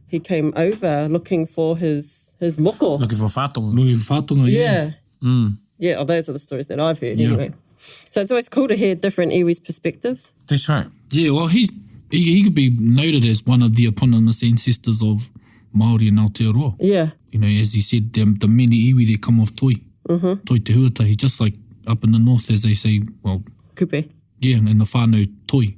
He came over looking for his, his moko.
Looking for whātonga.
Looking for whātonga, yeah.
Yeah. Mm. Yeah, well, those are the stories that I've heard yeah. anyway. So it's always cool to hear different iwi's perspectives.
That's right.
Yeah, well, he's he, he could be noted as one of the eponymous ancestors of Māori in Aotearoa.
Yeah.
You know, as he said, the, the many iwi that come off toi. Mm-hmm. Toi te huatahi, just like up in the north, as they say, well...
Kupe.
Yeah, and the whānau toi,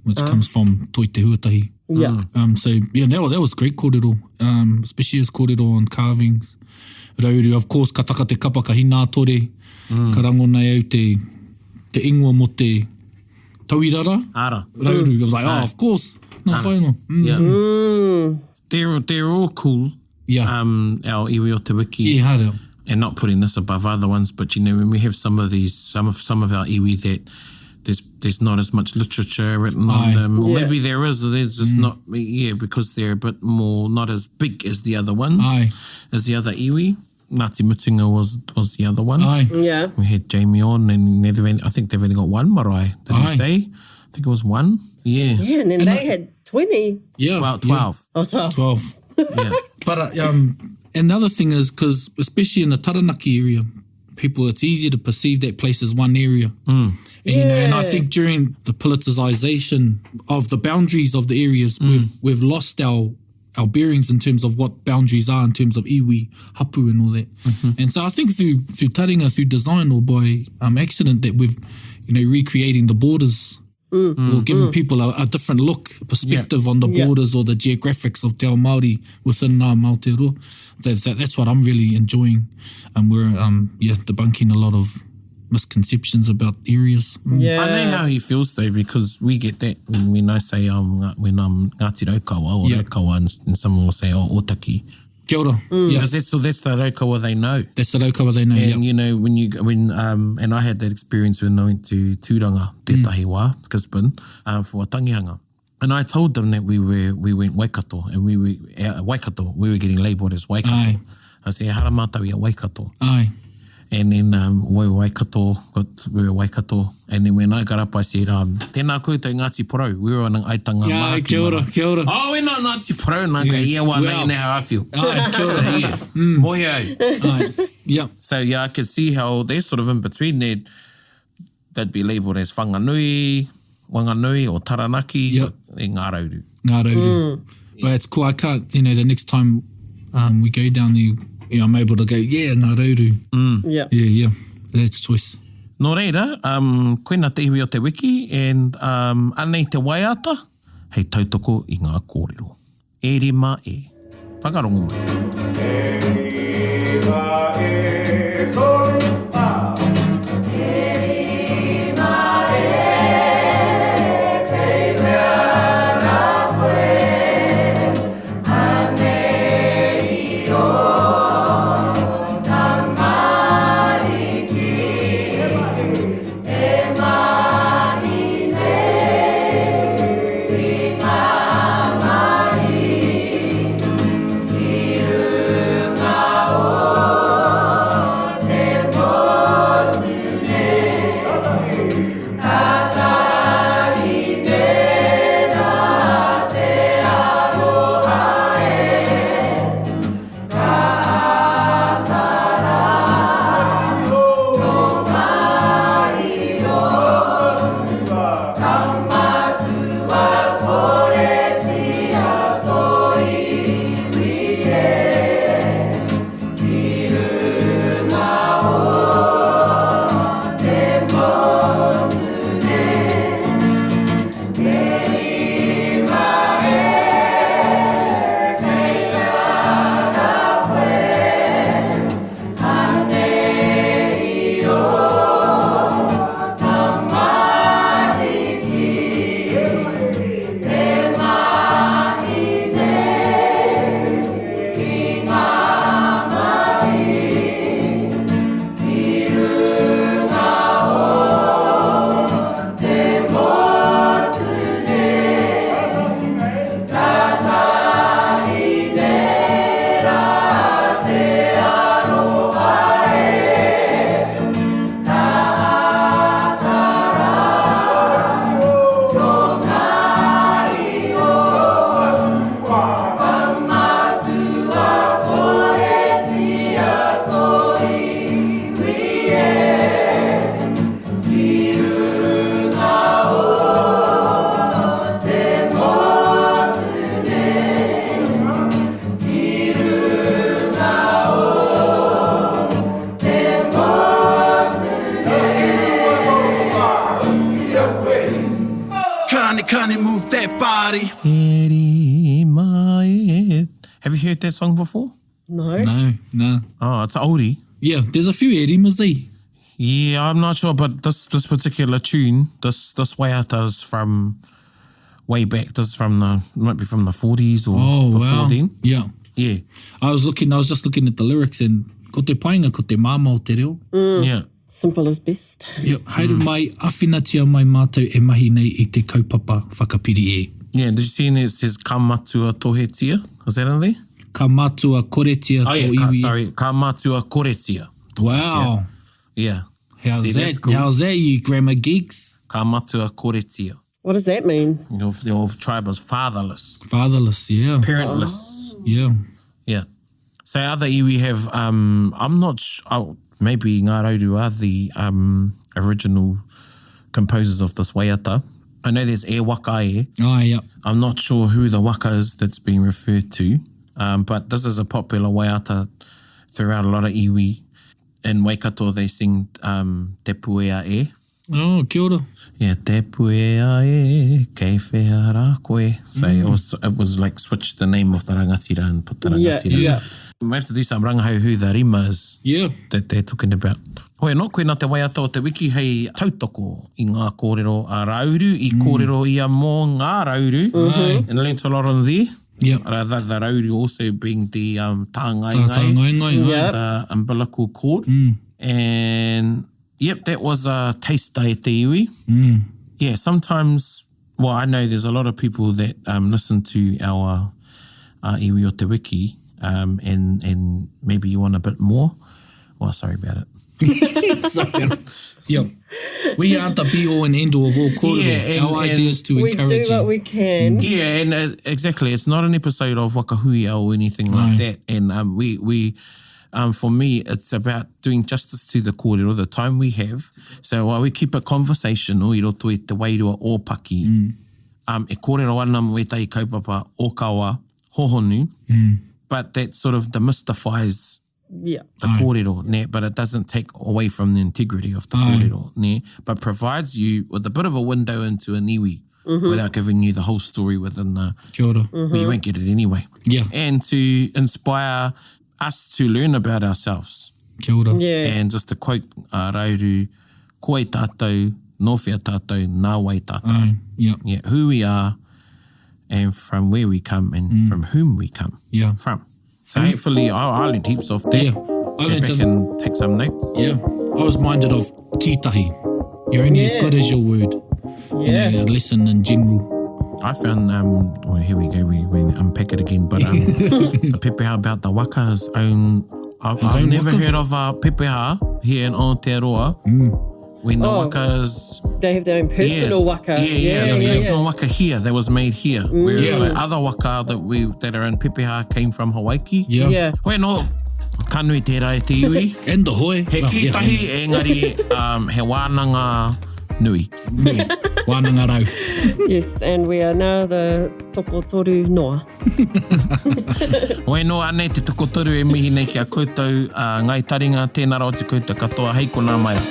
which uh. comes from toi te huatahi.
Yeah. Mm.
Um, so, yeah, that, that was great kōrero, um, especially his kōrero on carvings. Rauru, of course, ka taka te kapa ka hinātore, mm. ka rangona e au te, te ingoa mo te tauirara.
Ara.
Rauru. I was like, oh, of course. Nā whai
Mm. Yeah. Mm. They're, they're all cool.
Yeah.
Um, our iwi o te wiki.
Yeah, haere.
And not putting this above other ones, but you know, when we have some of these, some of some of our iwi that there's there's not as much literature written on them, or
Yeah.
maybe there is, there's just not, yeah, because they're a bit more not as big as the other ones,
Aye.
as the other iwi. Ngāti Mutunga was was the other one.
Aye.
Yeah.
We had Jamie on, and they've only, I think they've only got one marae. Did he
Aye.
say? I think it was one. Yeah.
Yeah, and then they had 20.
Yeah.
12.
yeah.
12.
Oh, 12.
12.
Yeah.
But um, another thing is because especially in the Taranaki area, people it's easier to perceive that place as one area. Mm. And, you know, and I
Yeah.
think during the politicization of the boundaries of the areas, we've we've lost our our bearings in terms of what boundaries are in terms of iwi, hapu, and all that. And so I think through through taringa, through design, or by um, accident, that we've you know recreating the borders. Or giving people a, a different look, perspective on the
Yeah.
borders or the geographics of Te Ao Māori within Ngā Aotearoa. That's, that, that's what I'm really enjoying. And we're um, yeah, debunking a lot of misconceptions about areas. Mm.
Yeah.
I know how he feels though because we get that when, when I say um when I'm Ngāti Raukawa or
Yeah.
Raukawa and, and someone will say oh Otaki
Kia ora. Yeah,
because that's the, that's the Raukawa they know.
that's the raukawa they know.
And
yeah.
you know when you when um and I had that experience when I went to Tūranga tētahi wā Gisborne um, for a tangihanga. And I told them that we were we went Waikato and we were uh, Waikato we were getting labelled as Waikato.
Aye.
I said hara mātou i a Waikato.
Aye.
And then um, we were Waikato, got, we were Waikato. And then when I got up, I said, um, tēnā koutou Ngāti Porou. We were on an aitanga
Yeah,
mahaki
kia ora,
marae.
kia ora.
Oh, we're not Ngāti Porou. Nā, yeah. ia wā,
Well.
well. nei how I feel.
Aye, kia ora.
So, yeah, mm. mohe au.
Aye. Yeah.
So, yeah, I could see how they're sort of in between. They'd, they'd be labelled as Whanganui, Wanganui or Taranaki,
Yep.
but in Ngā Rauru.
Ngā Rauru. But it's cool. I can't, you know, the next time um, we go down there, you know, I'm able to go, yeah, Ngā Rauru.
Yeah.
Yeah, yeah. That's choice.
Nō reira, um, koina te iwi o te wiki, and um, anei te waiata, hei tautoko i ngā kōrero. E rima e. Whakarongo mai.
Kani kani move that body.
E rima e. Have you heard that song before?
No.
No, no.
Oh, it's oldie.
Yeah, there's a few e rimas eh?
Yeah, I'm not sure, but this this particular tune, this this waiata is from way back. This is from the might be from the 40s or
Oh,
before
wow.
then.
Yeah.
Yeah.
I was looking, I was just looking at the lyrics and ko te painga, ko te māmā o te reo.
Yeah.
Simple as best.
Yep. Haere mai, awhinatia mai mātou e mahi nei i te kaupapa whakapiri e.
Yeah, did you see in there it says ka matua tohetia? Is that in there?
Ka matua koretia
Oh
tō
yeah, ka,
iwi.
sorry, ka matua koretia.
Wow.
Yeah.
How's
See,
that?
that's cool.
How's that, you grammar geeks?
Ka matua koretia.
What does that mean?
Your, your tribe is fatherless,
Fatherless, yeah.
parentless.
Yeah.
Yeah. So other iwi have, um, I'm not sh- oh, maybe Ngā Rauru are the um, original composers of this waiata. I know there's E Waka E.
Oh, yeah.
I'm not sure who the waka is that's being referred to, um, but this is a popular waiata throughout a lot of iwi. In Waikato, they sing um, Te Puea E.
Oh, kia ora.
Yeah, Te Puea E, kei whea rā koe. So it, was, it was like switch the name of the rangatira and put the
Yeah,
rangatira.
yeah.
We have to do some rangahau who the rima is
Yeah.
that they're talking about. Hoi anō, koe nā te waiata o te wiki hei tautoko i ngā kōrero a Rauru, i kōrero ia mō ngā Rauru, and learnt a lot on there.
Yeah.
Rather, the Rauru also being the um, tāngaingai,
Tāngaingai,
Yeah.
ai.
the umbilical cord. And, yep, that was a taste e te iwi. Yeah, sometimes, well, I know there's a lot of people that um, listen to our uh, iwi o te wiki, um, and, and maybe you want a bit more. Well, sorry about it.
Sorry. Yep. We aren't the be all and end all of all kōrero.
Yeah, and-
Our
and-
idea is to
We
encourage
do what
you.
we can.
Yeah, and uh, exactly. It's not an episode of Wakahuia or anything like
No.
that. And um, we, we, um, for me, it's about doing justice to the kōrero, the time we have. So while we keep it conversational, i roto i te wairua ōpaki, um, e kōrero ana mō ētahi kaupapa ōkawa, hohonu, but that sort of demystifies
Yeah.
the kōrero, ne? but it doesn't take away from the integrity of the kōrero, ne? but provides you with a bit of a window into an iwi without giving you the whole story within the...
Kia ora.
Well, you won't get it anyway.
Yeah.
And to inspire us to learn about ourselves.
Kia ora.
Yeah.
And just to quote uh, Rauru, koe tātou, nō whea tātou, nā wai tātou.
Ai, yeah.
Yeah, who we are and from where we come and from whom we come
Yeah.
from. So hopefully I, I learned heaps off that.
Yeah. I
Go
learned
back
a-
and take some notes.
Yeah. I was minded of kītahi. You're only as
Yeah.
good as your word.
Yeah.
You know, a lesson in general.
I found, um, well, here we go, we, we unpack it again, but um, the pepeha about the waka's own. I've, I've
own
never
waka?
heard of a pepeha here in Aotearoa. When the
Oh.
waka's.
They have their own personal
yeah,
waka.
Yeah, yeah, the
yeah,
personal
yeah.
waka here that was made here. Whereas
Yeah.
like other waka that we that are in pepeha came from Hawaiki.
Yeah.
Yeah.
Hoi no, ka nui tērā e te iwi.
And the hoe.
He
Well, yeah,
kītahi, engari um, he wānanga nui.
Nui. Wānanga rau.
Yes, and we are now the tokotoru noa.
Hoi no, anei te tokotoru e mihi nei ki a koutou, uh, ngai taringa, tēnā rawa te koutou katoa, hei konā mai rā.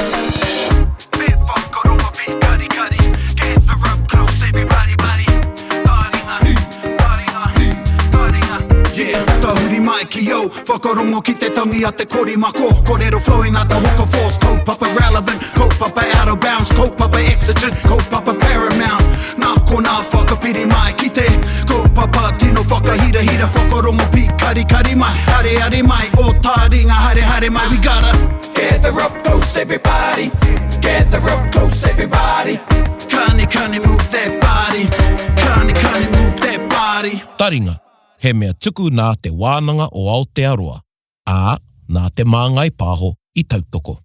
Bit whakarongo, be kari kari. Gather up close, everybody, buddy. Taringa, taringa, taringa. Yeah, tahuri mai ki au, whakarongo ki te tangi a te kori mako. Kōrero flowing like the hook of force, kaupapa relevant, kaupapa out of bounds, kaupapa exigent, kaupapa paramount. Nā konā whakapiri mai ki te kaupapa tino whakahirahira, whakarongo pi kari kari mai, hare hare mai, o taringa hare hare mai. We gotta gather up close everybody, gather up close everybody. Kani kani move that body, kani kani move that body.
Taringa, he mea tuku nā te wānanga o Aotearoa, ā, nā te Māngai Pāho i tautoko.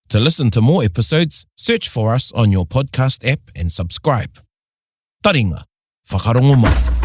To listen to more episodes, search for us on your podcast app and subscribe. Taringa, whakarongo mai.